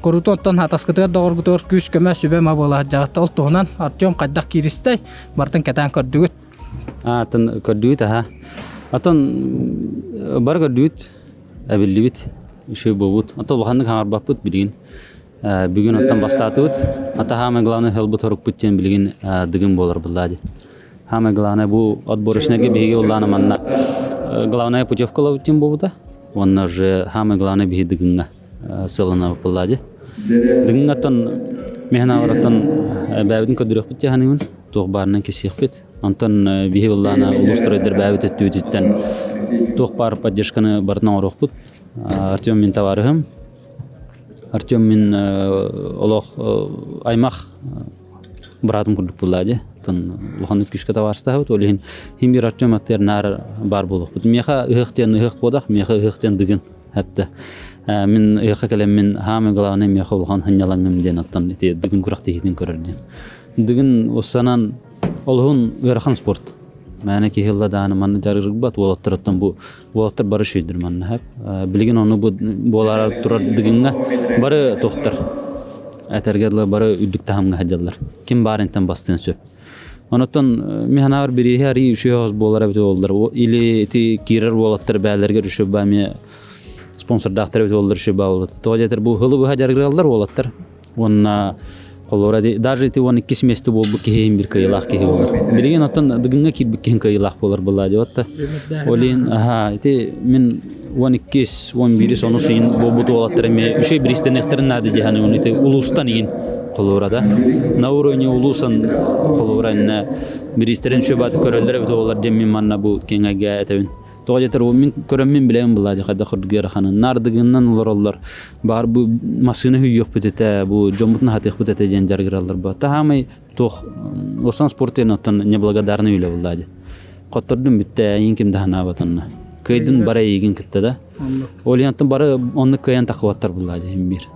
куруту оттон атаскытыгар доҕоргутугар күүс көмө сүбэ ма буола сылдьаҕыт ол туһунан Артем хайдах кииристэй бартын кэтээн көрдүгүт Атын көрдүгүт аха. Атын бары көрдүгүт эбиллибит үчүгэй буолбут. Ата улаханнык хаҥарбаппыт билигин. Бүгүн оттон бастаатыбыт. Ата хаамай главное хелбут хорукпут диэн билигин дыгын буолар буллаа ди. Хаамай главное бу отборочнайга биһиги уллаана манна главная путевка ылабыт диэн буолбута. Уонна уже хаамай главное биһи дыгыҥҥа сыалана буллаа ди. Дыгыҥҥаттан механавараттан бэйэбитин көрдөрүөхпүт дии саныыбын. Туох баарынан кисиэхпит. Онтон биһи быллаана улуустарайдар бэйэбит өттүбүтүттэн туох баар поддержканы барытын оҥоруохпут. Артем мин табаарыһым. Артем мин олох аймах быраатым курдук буллаа дии. Оттон улаханнык күүскэ табаарыстаһабыт. Ол иһин хим бир Артем аттыгар наар баар буолуохпут. Миэхэ ыһыах диэн ыһыах буодах, миэхэ ыһыах диэн дыгын хэптэ. Мин ыһыахха кэлэммин хаамай главное миэхэ улахан сынньалаҥым диэн оттон ити дыгын күрэхтэһиитин көрөр диэн. Дыгын уссанан Олуһун ыарахан спорт. Мээнэ киһи ылла даҕаны манна дьарыгырбат уолаттарыттан бу уолаттар бары үчүгэйдэр манна сөп. Билигин ону бу буолаары турар Дыгыҥҥа бары туохтар этэргэ дылы бары үрдүк таһымҥа сылдьаллар. Ким баар интэн бастыан сөп. Онотон мин санаабар бирииһи арыый үчүгэй оҕус буолар эбит буоллар. Или ити киирэр уолаттар бээлэригэр үчүгэй баа эмиэ спонсордаахтар эбит буоллар үчүгэй баа буолуо. Тоҕо диэтэр бу һылы быһа дьарыгыраллар уолаттар. Уонна холобура даже ити 12 место буолбут киһи иһин бир кыайыылаах киһи буолар. Билигин оттон Дыгыҥҥа киирбит киһин кыайыылаах буолар буолла диэбит Ол иһин аха ити мин 12 11 онус иһин буолбут уолаттар эмиэ үчүгэй бириистэниэхтэрин наада дии саныыбын ити улуустан иһин холобура да на уровне улуусан холобура иннэ бириистэрин үчүгэй бааты көрөллөр эбит буоллар диэн мин манна бу киэҥ эйгэ этэбин. Тоҕо диэтэр мин көрөммүн билэбин былаа хайдах курдук ыараханын. Наардыгынан олороллор. Баар бу массыына хүйүөхпүт этэ, бу дьоммутун аһатыахпыт этэ диэн дьарыгыраллар бу. Таһаамай туох осан спорт оттон неблагодарный үлэ буллаа дии. Хоттордум бүттэ, эйигин ким да санаабатанна. Кыайдын бары эйигин кытта да. Ол иһин бары оннук кыайан тахыбаттар буллаа дии биир.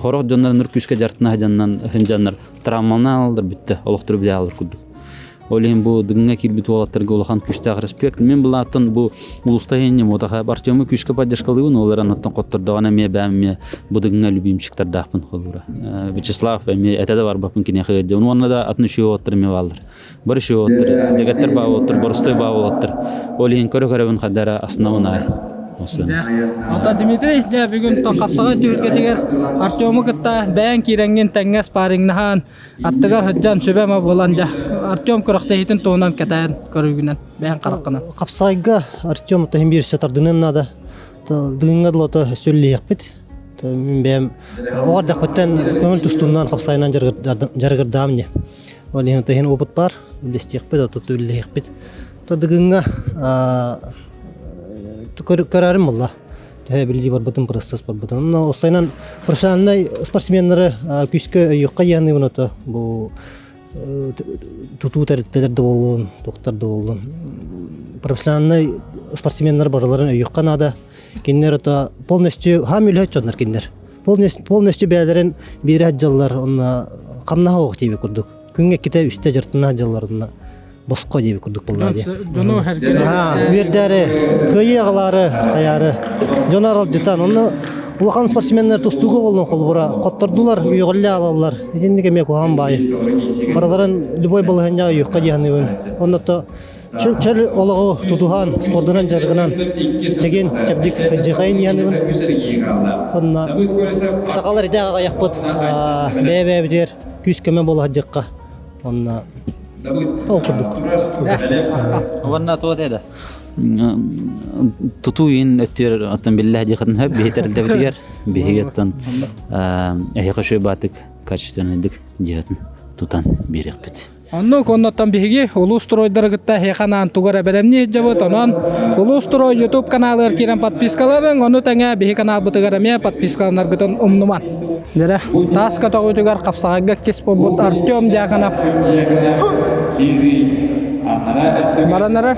Хорох дьоннор нур күүскэ дьартына дьоннан дьоннор травмаланан алдар бүттэ, олохтору билэ алар курдук. Ол иһин бу Дыгыҥҥа киирбит уолаттарга улахан күүстээх респект. Мин былааттан бу улуста иһинним отаха Артему күүскэ поддержкалыыбын, ол эрэн оттон хоттордоҕуна эмиэ бэйэм эмиэ бу Дыгыҥҥа любимчиктардаахпын холуура. Вячеслав эмиэ этэ да барбаппын киниэхэ ыалдьабын. Уонна да атын үчүгэй уолаттар эмиэ бааллар. Бары үчүгэй уолаттар, дэгеттер баа уолаттар, боростой баа уолаттар. Ол иһин көрө-көрөбүн хадара астынабын аай. Ото Дмитрий, дьэ бүгүн хапсаҕай түһүлгэтигэр Артему кытта бэйэҥ киирэҥҥин тэҥҥэ спарриҥнаһан Аттыгар сылдьан сүбэ-ама буолан дьэ Артем күрэхтэһиитин туһунан кэтээн көрүүгүнэн бэйэҥ хараххынан. Хапсаайга Артем таһын биирсэ тардыныан наада. Дыгыҥҥа дылата сүллиэхпит. Мин бэйэм оҕо эрдэхпиттэн көҥүл тустуунан хапсаайынан дьарыгырдаам не. Ол иһин таһын опыт бар, үллэстиэхпит, отут үллэһиэхпит. То Дыгыҥҥа көрөрүм буолла. Төһө билии барбытын, процесс барбытын. Онно осайынан профессиональнай спортсменнары күүскэ өйүөххэ диэхниибин ото бу тутуу тэрилтэлэр да буоллун, туохтар да буоллун. Профессиональнай спортсменнар барыларын өйүөххэ наада. Кинилэр ото полностью хаам үлэһит дьоннор кинилэр. Полностью бэйэлэрин биирэ дьаллар онно хамнаһа оох диэбит курдук. Күҥҥэ иккитэ үстэ дьартына дьаллар онно босхо диэбит курдук буолла дии. Дьону Үөрдээри, кыайыы аҕалаары, хайаары. Дьону аралдьытан, онно улахан спортсменнар тустууга буоллун холобура хоттордулар, үөҕүллэ аалаллар. Итинник эмиэ куһаҕан баайы. Барыларын любой балаһыанньаҕа үөххэ дии саныыбын. Онно чөл олоҕу тутуһан, спордунан дьарыгынан чэгин, чэбдик дьыхайын дии саныыбын. Онно сахалар ити аҕайахпыт бэйэ-бэйэбитигэр күүс-көмө буола сылдьыахха. Онно. Ол курдук. Уонна туот эда. Тутуу ин өттүөр оттон биллэ дихатын хөп биһи тэрилтэбитигэр биһиги оттон эһиэхэ үчүгэй баатык качественныйдык дьиэтин тутан биэриэхпит. Оннук оннуттан биһиги улуус стройдары кытта эһиэхэ анаан тугу эрэ бэлэмнии сылдьабыт. Онон улуус строй YouTube каналыгар киирэн подпискаларыҥ, ону тэҥэ биһи каналбытыгар эмиэ подпискаланаргытын умнуман. Дьэрэ, таас көтөҕүүтүгэр хапсаҕайга иккис буолбут Артем Дьяконов баран эрэр.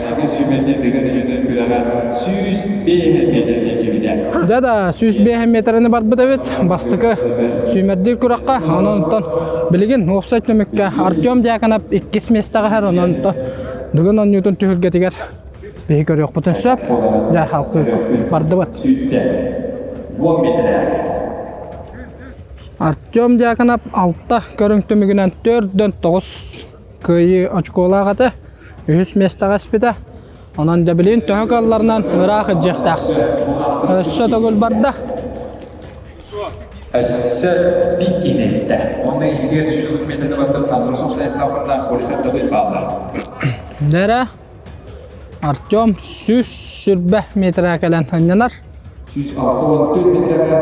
Дьэ да, 105 метрини барбыт эбит. Бастакы сүүмэрдиир күрэххэ, онон оттон билигин уопсай түмүккэ Артем Дьяконов иккис миэстэҕэ иһэр, онон оттон бүгүн оонньуутун түһүлгэтигэр биһи көрүөхпүтүн сөп. Дьэ, халкы бардыбыт. Артем Дьяконов алта көрүҥ түмүгүнэн төрдөн тоҕус кыайыы очколаах этэ. Үһүс миэстэҕэ испитэ. Онон дьэбилиин төһө кыалларынан ыраах илдьиэхтээх. Өссө төгүл барда. Өссө биир киһини иттэ. Онно иһигэр 140 метрде барбыт Андросов Станиславовна Борисовна бааллар. Дэрэ Артем 120 метрэ кэлэн анньанар. 164 метрге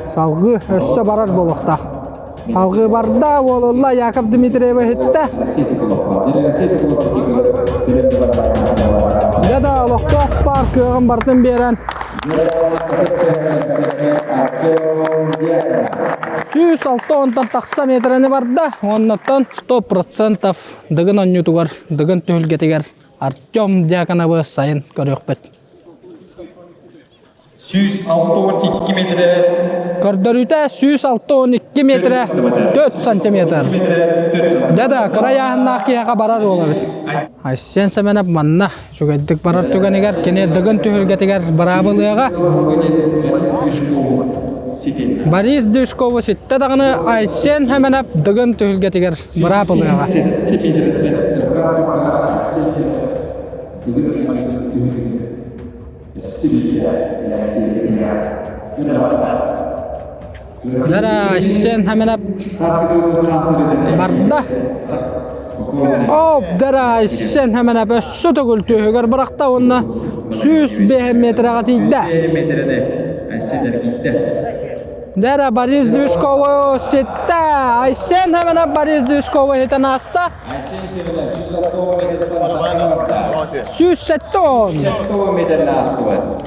Салгыы өссө барар буолуохтаах. Алгыы барда, уолулла Яков Дмитриева иһиттэ. Дьэ да олохтоох паар кыаҕын барытын биэрэн 106 тахса метрени барда. Оннуттан 100% Дыгын онньутугар, Дыгын түһүлгэтигэр Артем Дьяконовы сайын көрүөхпүт. 162 метрэ Көрдөрүүтэ 162 метрэ 4 сантиметр. Дьэ да, кыра ыйааһыннаах киһиэхэ барар уол эбит. Айсен Семенов манна үчүгэйдик барар түгэнигэр кини Дыгын түһүлгэтигэр быраабылыаҕа. Борис Дюшкову ситтэ даҕаны Айсен Семенов Дыгын түһүлгэтигэр быраабылыаҕа. Дара Сен Хаменап барда. Оп, Дара Сен Хаменап өссө төгүл түөһүгэр бырахта уонна 105 метрага тиийдэ. Дара Борис Движкову ситте. Айсен Хаменап Борис Движкову хитэн ааста. 170.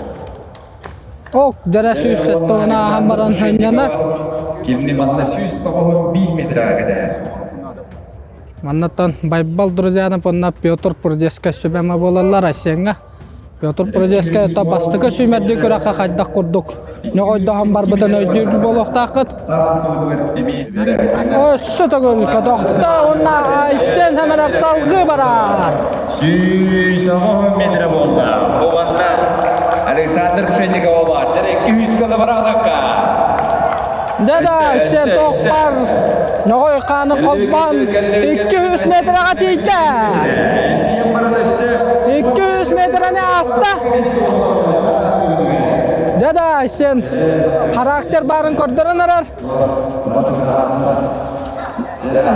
Ок, дара 170 ааһан баран ханньанар. Кини манна 191 метрага кэтэһэр. Маннаттан Байбал Друзьянов уонна Петр Прудецкай сүбэма буолаллар Айсеҥҥа. Петр Прудецкай это бастакы сүүмэрдии күрэххэ хайдах курдук ньоҕойдоһон барбытын өйдүүр буолуохтааххыт. Өссө төгүл көтөхтө уонна Айсен Хэмэнов салгыы барар. 110 метр буолла. Бу манна Александр Пшенникова бар. Дere 200 кылы бараҕынакка. Дьэ да, Айсен тохпар ньоҕой хааны холбоон 200 метрэҕэ тиийдэ. 200 метрэни ааста. Дьэ да, Айсен характер баарын көрдөрөн эрэр.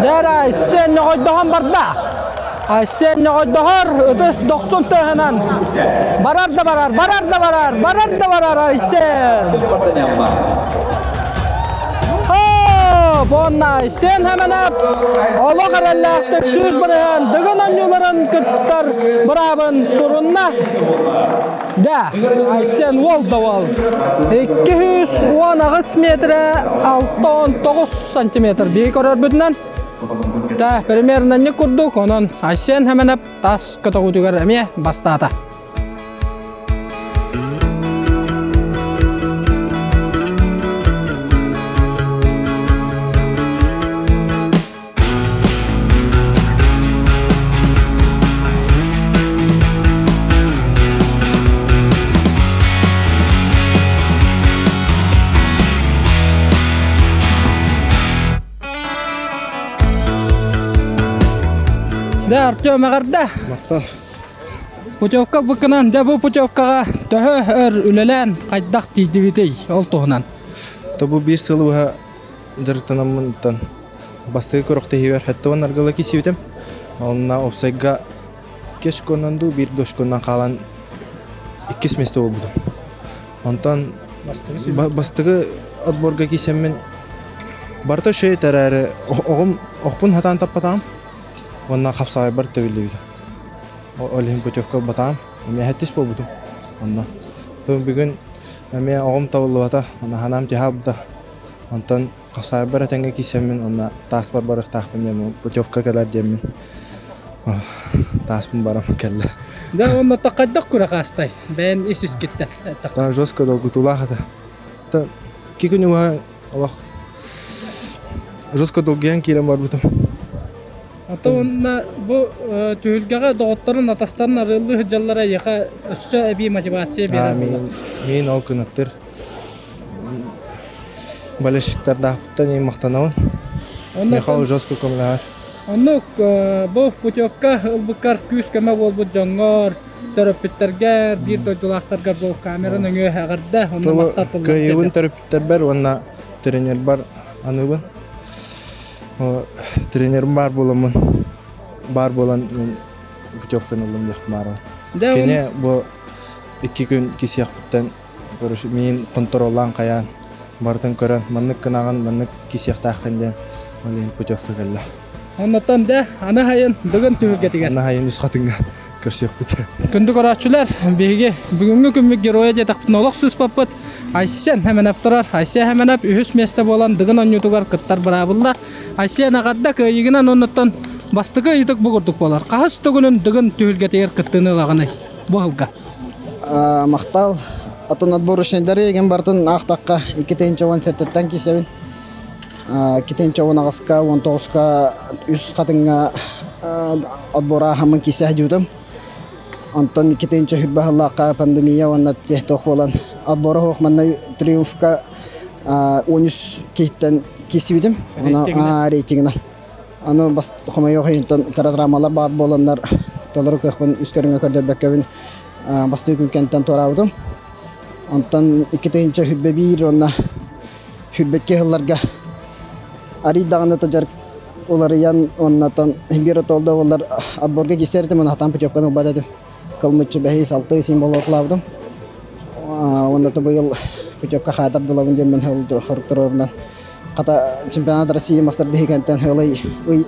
Дьэ эрэ, Айсен ньоҕойдоһон барда. Айсен ньоҕойдоһор, ытыс дохсун тыаһынан. Барар да барар, барар да барар, барар да барар Айсен. Уонна Айсен Хэмэнэп олох эрэллээхтик 100% Дыгын оонньууларын кыттар быраабын сурунна. Да, Айсен уол да уол. 218 метрэ 69 сантиметр биһи көрөрбүтүнэн. Да, примерно не курдук, онон Айсен Хэмэнэп тас көтөҕүүтүгэр эмиэ бастаата. Дэ, Артем эҕэрдэ! Махтал. Путевка ылбыккынан, дьэ бу путевкаҕа төһө өр үлэлээн хайдах тиийдибитий ол туһунан? То бу биир сылы быһа дьарыктанаммын бастакы күрэхтэһиибэр 70 аргыла киирсибитим. Онно уопсайга икки очконан дуу, биир да очконан хаалан иккис миэстэ буолбутум. Онтон бастакы отборга киисэммин барыта үчүгэй этэрээри оҕом охпун сатаан таппатаҕым уонна хапсаҕайбар төбүллүбүтүм. Ол иһин путевка ылбатаҕым. Эмиэ сэттис буолбутум онно. Бүгүн эмиэ оҕом табыллыбата, санаам түһэ Онтон хасаарбар этэҥҥэ киирсэммин уонна тааспар барыахтаахпын диэн путевка кэлэр диэммин тааспын баран кэллэ. Да уонна хайдах күрэх аастай? Бэйэн ис искиттэн. Та жестко долгутуулаах этэ. Та икки күн уһа олох жестко долгуйан киирэн барбытым. Ата уонна бу түһүлгэҕэ доҕотторун атастарын арыаллыы сылдьаллара эйиэхэ өссө эбии мотивация биэрэр Мин, мин ол кынаттыр Болельщиктардаахпыттан иһин махтанабын. Михаил жестко көмөлөһөр. Оннук бу путевка ылбыккар күүс-көмө буолбут дьоҥҥор, төрөппүттэргэр, биир дойдулаахтаргар бу камера нөҥүө эҕэрдэ, онно махтал тыллар Кыайыыбын төрөппүттэрбэр уонна тренербар аныыбын. Тренерим баар буоламмын, баар буолан мин путевканы ыллым диэхпин баарбын. Кини бу икки күн кисиэхпиттэн Короче, миин контроллаан хайаан барытын көрөн маннык гынаҕын, маннык кисиэхтааххын диэн ол иһин путевка кэллэ. Оннуттан да аны хайын бүгүн түһүлгэтигэр. Аны хайын үс хатыҥҥа көрсүөхпүт. Күндү көрөөччүлэр, биһиги бүгүҥҥү күммүт геройа диэтэхпитинэ олох сыыспаппыт. Айсен Хэмэнэп турар. Айсен Хэмэнэп үһүс миэстэ буолан Дыгын оонньуутугар кыттар быраабылла. Айсен эҕэрдэ кыайыгынан оннуттан бастакы ыйытык бу курдук буолар. Хаһыс төгүлүн Дыгын түһүлгэтигэр кыттыыны ылаҕыный? Бу сылга. Махтал. Атын отборочнайдары еген бартын аахтахха 2017-тэн киисэбин. 2018-ка, 19-ка үс хатыҥҥа отбора аһаммын киисэ сылдьыбытым. Онтон 2020 сыллаахха пандемия уонна туох буолан отбора суох манна Триумфка 13 киһиттэн киирсибитим. Рейтингинэн. Аны бас хомойуох иһин кыра травмалар баар буоланнар толору кыахпын үс көрүҥҥэ көрдөрбөккөбүн бастыы күн туораабытым. Онтон 2021 уонна 22 сылларга арый даҕаны дьарык уларыйан уоннатан биир отолдо буоллар отборга киирсэр этим хатан путевканы ылбат этим. Кылмыччы бэһис алты символлаабытым. Уонна быйыл путевка хаатардылабын диэн хоруктарынан хата чемпионат России мастер-дихикэнтэн ылый ый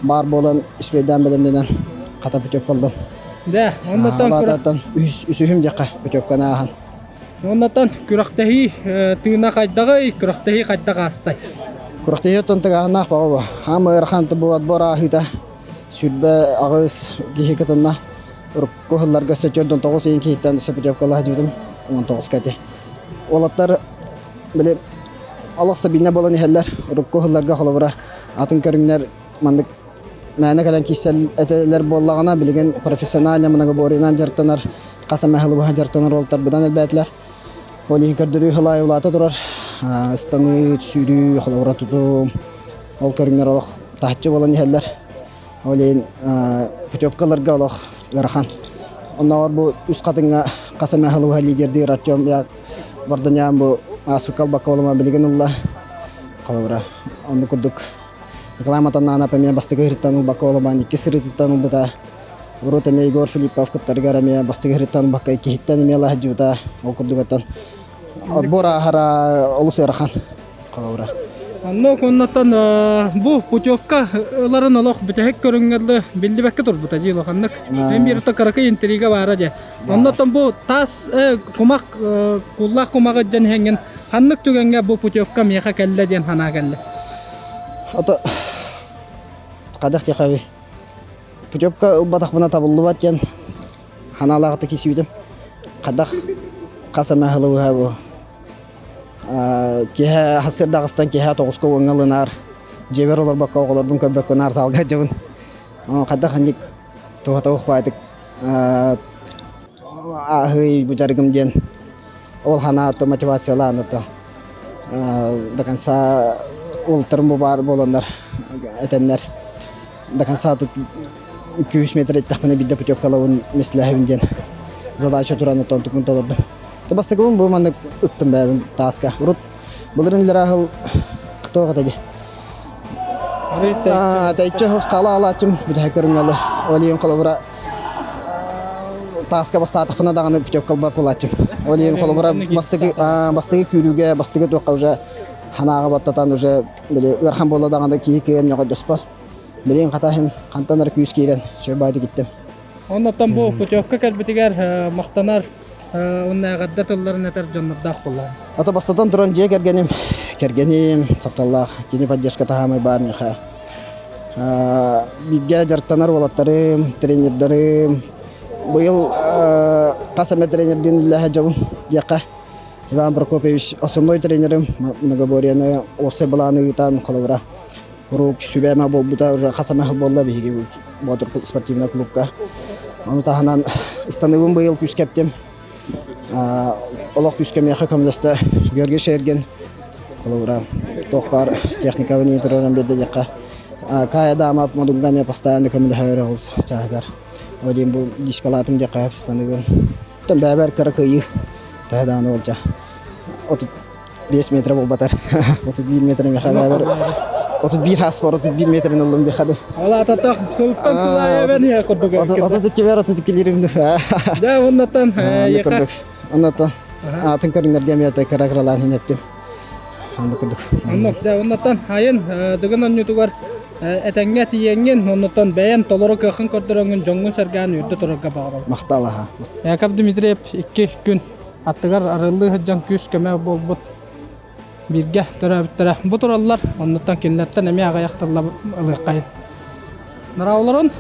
баар буолан үспүйдээн бэлэмнэнэн хата путевка ыллым. Да, оннотон үсүһүм диэххэ путевканы ааһан. Оннотон күрэхтэһии тыына хайдаҕый, күрэхтэһии хайдах аастай? Күрэхтэһии оттон тыгаһыннаах баҕа Хаама ыарахан бу отбор ааһыыта сүрбэ аҕыс киһи кытынна. Урукку сылларга сөтүөрдөн тоҕус ыйын киһиттэн путевкалаах дьиэтим 19 ити. Уолаттар били олох стабильно буолан иһэллэр. Урукку сылларга холобура атын көрүҥнэр маннык мээнэ кэлэн киирсэл этэлэр буоллаҕына билигин профессионально многоборьенан дьарыктанар хас эмэ сылы быһа дьарыктанар уолаттар быдан элбээтилэр. Ол иһин көрдөрүү сыл улаата турар. Ыстаныы, сүүрүү, холобура тутуу ол көрүҥнэр олох таһыччы буолан иһэллэр. Ол иһин путевкаларга олох ыарахан. Оннооҕор бу үс хатыҥҥа хас эмэ сылы быһа лидердиир Артем Варданян бу ааспыкка ылбакка буолума билигин ылла. Холобура, оннук курдук Николай Матананов эмиэ бастакы ыһырыттан ылбакка буолумаан иккис сырыытыттан ылбыта. Урут эмиэ Егор Филиппов кыттарыгар эмиэ бастакы ыһырыттан ылбакка иккиһиттэн эмиэ ыла сылдьыбыта. Ол курдук оттон отбор ааһара олус ыарахан. Холобура. Оннук оннуттан бу путевка ыларын олох бүтэһик көрүҥҥэ биллибэккэ турбута дии улаханнык. Эн биир кыракый интрига баара дии. Оннуттан бу таас кумах куллаах кумаҕы дьэн иһэҥҥин ханнык түгэҥҥэ бу путевка миэхэ кэллэ диэн санаа кэллэ? Ото хадах тиэхэби путевка ылбатахпына табыллыбат диэн ханаалаахта киирсибитим. Хадах хас эмэ сылы бу Киэһэ сарсыарда аҕыстан киэһэ тоҕуска уоҥҥа ылынаар, дьиэбэр олорбокко оҕолорбун көрбөккө наар саалга сылдьабын. Хайдах инник туһата баайдык ааһыы бу дьарыгым диэн ол санаа мотивациялаан ото до конца уолаттарым бу баар буоланнар этэннэр до конца тут 200 метр эттэхпинэ биирдэ путевкалабын миэстэлэһэбин диэн задача туран оттон тукун толордум. Бастакыбын бу маннык ыктым бэйэбин тааска. Урут былырын илэрэ аһыл туох этэ дии. Тэйчэ хос хала алаачым бүтэһик көрүҥҥэ ол иһин холобура тааска бастаатахпына даҕаны путевка ылбат буолааччым. Ол иһин холобура бастакы бастакы күүрүүгэ бастакы туохха уже ханааҕа баттатан уже били ыарахан буолла даҕаны киһи кыайан ньоҕойдоспот. Билигин хата иһин хантан эрэ күүс киирэн сөбаайдык иттим. Оннуттан бу путевка кэлбитигэр махтанар уонна эҕэрдэ тылларын этэр дьоннордоох буоллаҕа. Ата бастатан туран дьиэ кэргэним, кэргэним тапталлаах кини поддержка таһаамай баар миэхэ. Бииргэ дьарыктанар уолаттарым, тренердарым. Быйыл хас эмэ тренердиин үлэлэһэ дьобун диэххэ. Иван Прокопьевич основной тренерим многоборьены уопсай былааны ыытан холобура куруук сүбэ-ама буолбута уже хас эмэ сыл буолла биһиги Боотур спортивнай клубка. Ону таһынан ыстаныыбын быйыл күүскэ эптим. Олох күүскэ миэхэ көмөлөстө Георгий Шергин. Холобура, туох баар техникабын иитэрэрэн биэрдэ диэххэ. Кая Дама модуҥга эмиэ постоянно көмөлөһөр ол чааһыгар. Ол диэн бу дискалаатым диэххэ ыстаныыбын. Оттон бэйэбэр кыра кыайыы. Төһө даҕаны уолдьа. 35 метр буолбатар. 31 метр миэхэ бэйэбэр 31 хас бар 31 метрин ыллым диэхэ дуу. Ол ататах сылтан сылаайа бен иһэ курдук. 32 бер 32 лирим Да, оннотон курдук. Оннотон атын көрүҥнэргэ эмиэ кыра кыралаан хинэттим. Онно курдук. Оннук, да, оннотон айын дыгын онньутугар этэҥҥэ тиийэҥҥин, оннотон бэйэн толору кыаххын көрдөрөҥҥүн дьоҥҥун сэргээн үрдэ турарга баҕарабын. Махтал аха. Яков Дмитриев икки күн аттыгар арыллыы сылдьан күүс-көмө буолбут бииргэ төрөөбүттэрэ бу тураллар. Оннуттан кинилэртэн эмиэ аҕыйах тылла ылыаххайын. Нараолорун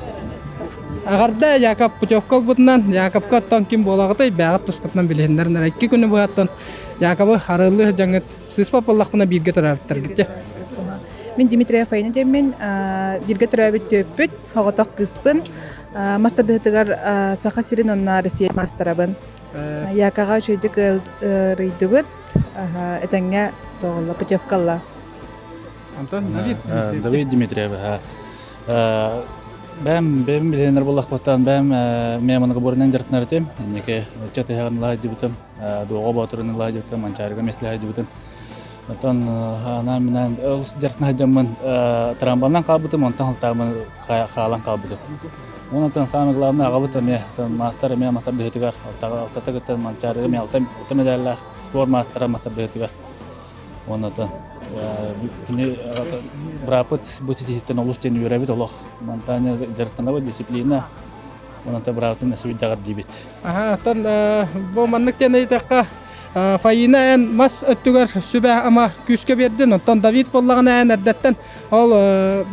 Аҕарда Яков путевка ылбытынан Яковка оттон ким буолаҕытый бэҕэт тускутунан билиһиннэрин икки күнү быһаттан Яковы арыллыы сылдьаҥҥыт сыыспа буоллахпына бииргэ төрөөбүттэргит. Мин Дмитрия Фаина диэммин бииргэ төрөөбүт түөппүт, оҕотох кыыспын. Мастардыһытыгар Саха сирин уонна Россия маастарабын. Якаҕа үчүгэйдик ыарыйдыбыт, этэҥҥэ тоҕолло, путевкалла. Антон Давид Давид Дмитриев. Бэм бэм билэнер буллахпыттан бэм мен маны бурунан дьарытынар этим. Инники ыччат ыһаҕын лаһдьыбытым, дуоҕа боотурун лаһдьыбытым, манчаарыга меслэһдьыбытым. Оттон анаан минээн ол дьарытына сылдьаммын трамвайынан хаалбытым, онтон халтаамын хаалан хаалбытым. Онтон самое главное аҕабыт эмиэ маастар эмиэ мастар быһыытыгар алтата кытта манчаарыга эмиэ алта алта медаллаах спорт маастара мастар быһыытыгар уонна кини бырааппыт бу ситиһииттэн олус диэн үөрэбит олох мантан дьарыктанабыт дисциплина Онон быраабытын өссө диибит. Аха, оттон бу маннык диэн ыйытыахха Фаина эн мас өттүгэр сүбэ-ама күүскэ биэрдин, оттон Давид буоллаҕына эн эрдэттэн ол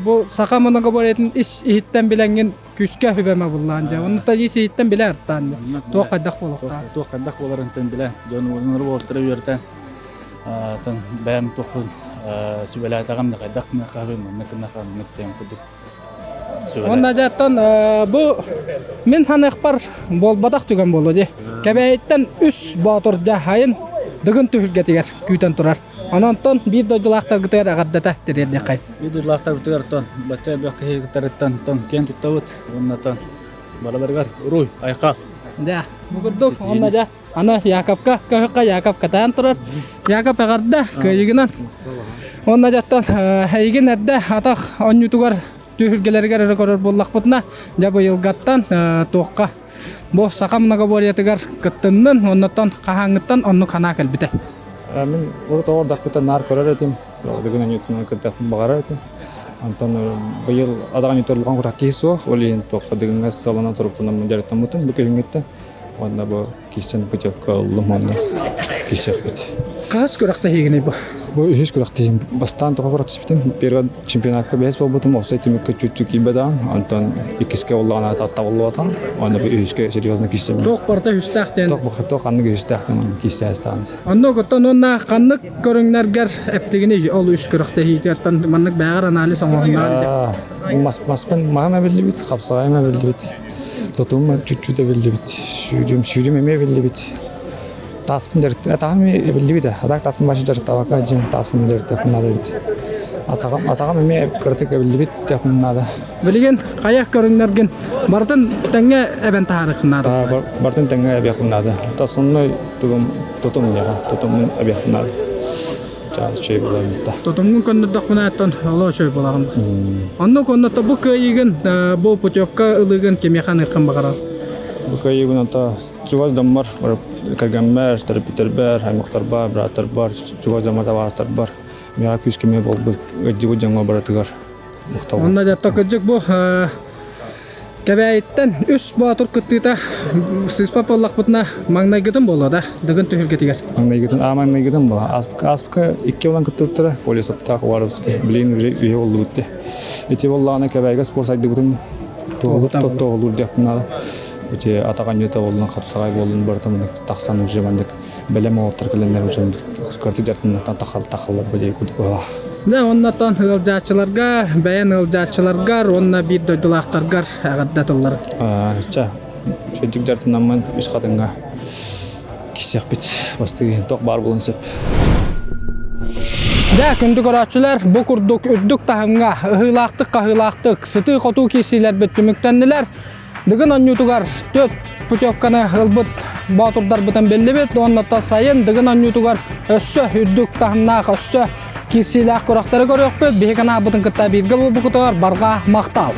бу саха многоборьетын ис иһиттэн билэҥҥин күүскэ сүбэмэ буллаан дьэ. Оннуттан ис иһиттэн билэ артаан дьэ. Туох хайдах буолуохтаах. Туох хайдах буоларын билэ. Дьон уоннары уолаттары үөрэтэн тон бэйэм туохпун сүбэлээтэҕим да хайдах гыныахха маннык гыныахха маннык диэн курдук Уонна дьаттан бу мин ханыахпар буолбатах түгэн буолла дии. Кэбээйиттэн үс боотур дьэ хайын Дыгын түһүлгэтигэр күүтэн турар. Онон биир дойдулаахтаргытыгар эҕэрдэтэ тириэрдиэххэй. Биир дойдулаахтарбытыгар тон бачча элбэх киһи тон киэн туттабыт уонна тон барыларыгар уруй айхал. Дьэ, бу курдук уонна дьэ аны Яковка көһөххө Яков катаан турар. Яков эҕэрдэ кыайыгынан. Уонна дьаттан эйигин эрдэ атах онньутугар түһүлгэлэригэр эрэ көрөр буоллахпытына, дьэ быйылгаттан туохха бу саха многоборьетыгар кыттыннын, оннуттан хаһааҥҥыттан оннук санаа кэлбитэ. Мин урут оҕордохпуттан наар көрөр этим. Дыгын онньутунан кыттыахпын баҕарар этим. Онтон быйыл адаҕан улахан курах киһи суох. Ол иһин туохха дыгыҥҥа салонан соруктанаммын дьарыктаммытым бу күһүҥҥүттэн. Уонна бу киирсэн путевка ыллым уонна киирсиэхпит. Хаһыс күрэхтэһиигиний бу? Бу үһүс күрэхтэһиим. Бастаан тоҕо күрэхтэспитим. Первый чемпионатка бэһис буолбутум, офсай түмүккэ чуть-чуть киирбэтэҕим. Онтон иккискэ буоллаҕына табыллыбатаҕым. Уонна бу үһүскэ серьезно киирсэбин. Туох барыта үһүстээх диэн? Туох туох ханнык үһүстээх диэн киирсээстэҕим. Онно оттон уонна ханнык көрүҥнэргэр эптигиний ол үс күрэхтэһиититтэн маннык бэҕэр анализ оҥоһуннаан? Мас маспын маһым эбиллибит, хапсаҕайым эбиллибит. Тутум чуть-чуть эбиллибит, сүүрүм, сүүрүм эмиэ эбиллибит. Тааспын дьарык, атаҕым эмиэ эбиллибит а так тааспын башы дьарыктаабакка дьиҥ тааспын дьарыктыахпын наада эбит. Атаҕым, атаҕым эмиэ кыратык эбиллибит диэхпин наада. Билигин хайа көрүҥнэргин барытын тэҥҥэ эбэн таһаарыаххын наада. Барытын тэҥҥэ эбиэхпин наада. Основной тугум тутум миэхэ, тутуммун эбиэхпин наада. Үчүгэй буолар да. Тутумгун көннөрдөхпүнэ оттон олоо үчүгэй буолаҕын. Оннук онно бу кыайыыгын бу путевка ылыыгын кимиэхэ аныаххын баҕарар? Бу кыайыыбын ата чугас дьоммор, кэргэммэр, төрөппүттэрбэр, аймахтарбар, бырааттарбар, чугас дьоммор, табаарыстарбар миэхэ күүс-көмө буолбут ыалдьыбыт дьоҥҥо барытыгар махтал. Онно дьэ кырдьык бу Кэбээйиттэн үс боотур кыттыыта сыыспат буоллахпытына маҥнайгытын буолуо да Дыгын түһүлгэтигэр. Маҥнайгытын, аа маҥнайгытын буолла. Ааспыкка икки ылан кыттыбыттара, Колесовтаах, Уваровский. Билигин уже үһэ боллубут дии. Ити буоллаҕына Кэбээйигэ спорт сайдыбытын туоһулуур диэхпин наада. Ити атах анньыыта буоллун, хапсаҕай буоллун, барыта маннык тахсан уже маннык бэлэм уолаттар кэлэннэр уже кырдьык дьарыктанан тахаллар бу диэки курдук быһалаах. Дьэ, оннотон ыалдьааччыларга, бэйэн ыалдьааччыларгар уонна биир дойдулаахтаргар эҕэрдэ тыллары. Ча, үчүгэйдик дьарыктанаммын үс хатыҥҥа киссиэхпит бастыгы тох баар буолуон сөп. Дьэ, күндү көрөөччүлэр, бу курдук үрдүк таһымҥа ыһыылаахтык-хаһыылаахтык сытыы-хотуу киирсиилэрбит түмүктэннилэр. Дыгын онньуутугар төрт путевканы ылбыт боотурдарбытын биллибит. Уонна сайын Дыгын онньуутугар өссө үрдүк таһымнаах, өссө киирсиилээх күрэхтэри көрүөхпүт. Биһиги каналбытын кытта бииргэ буолбукутугар барҕа махтал!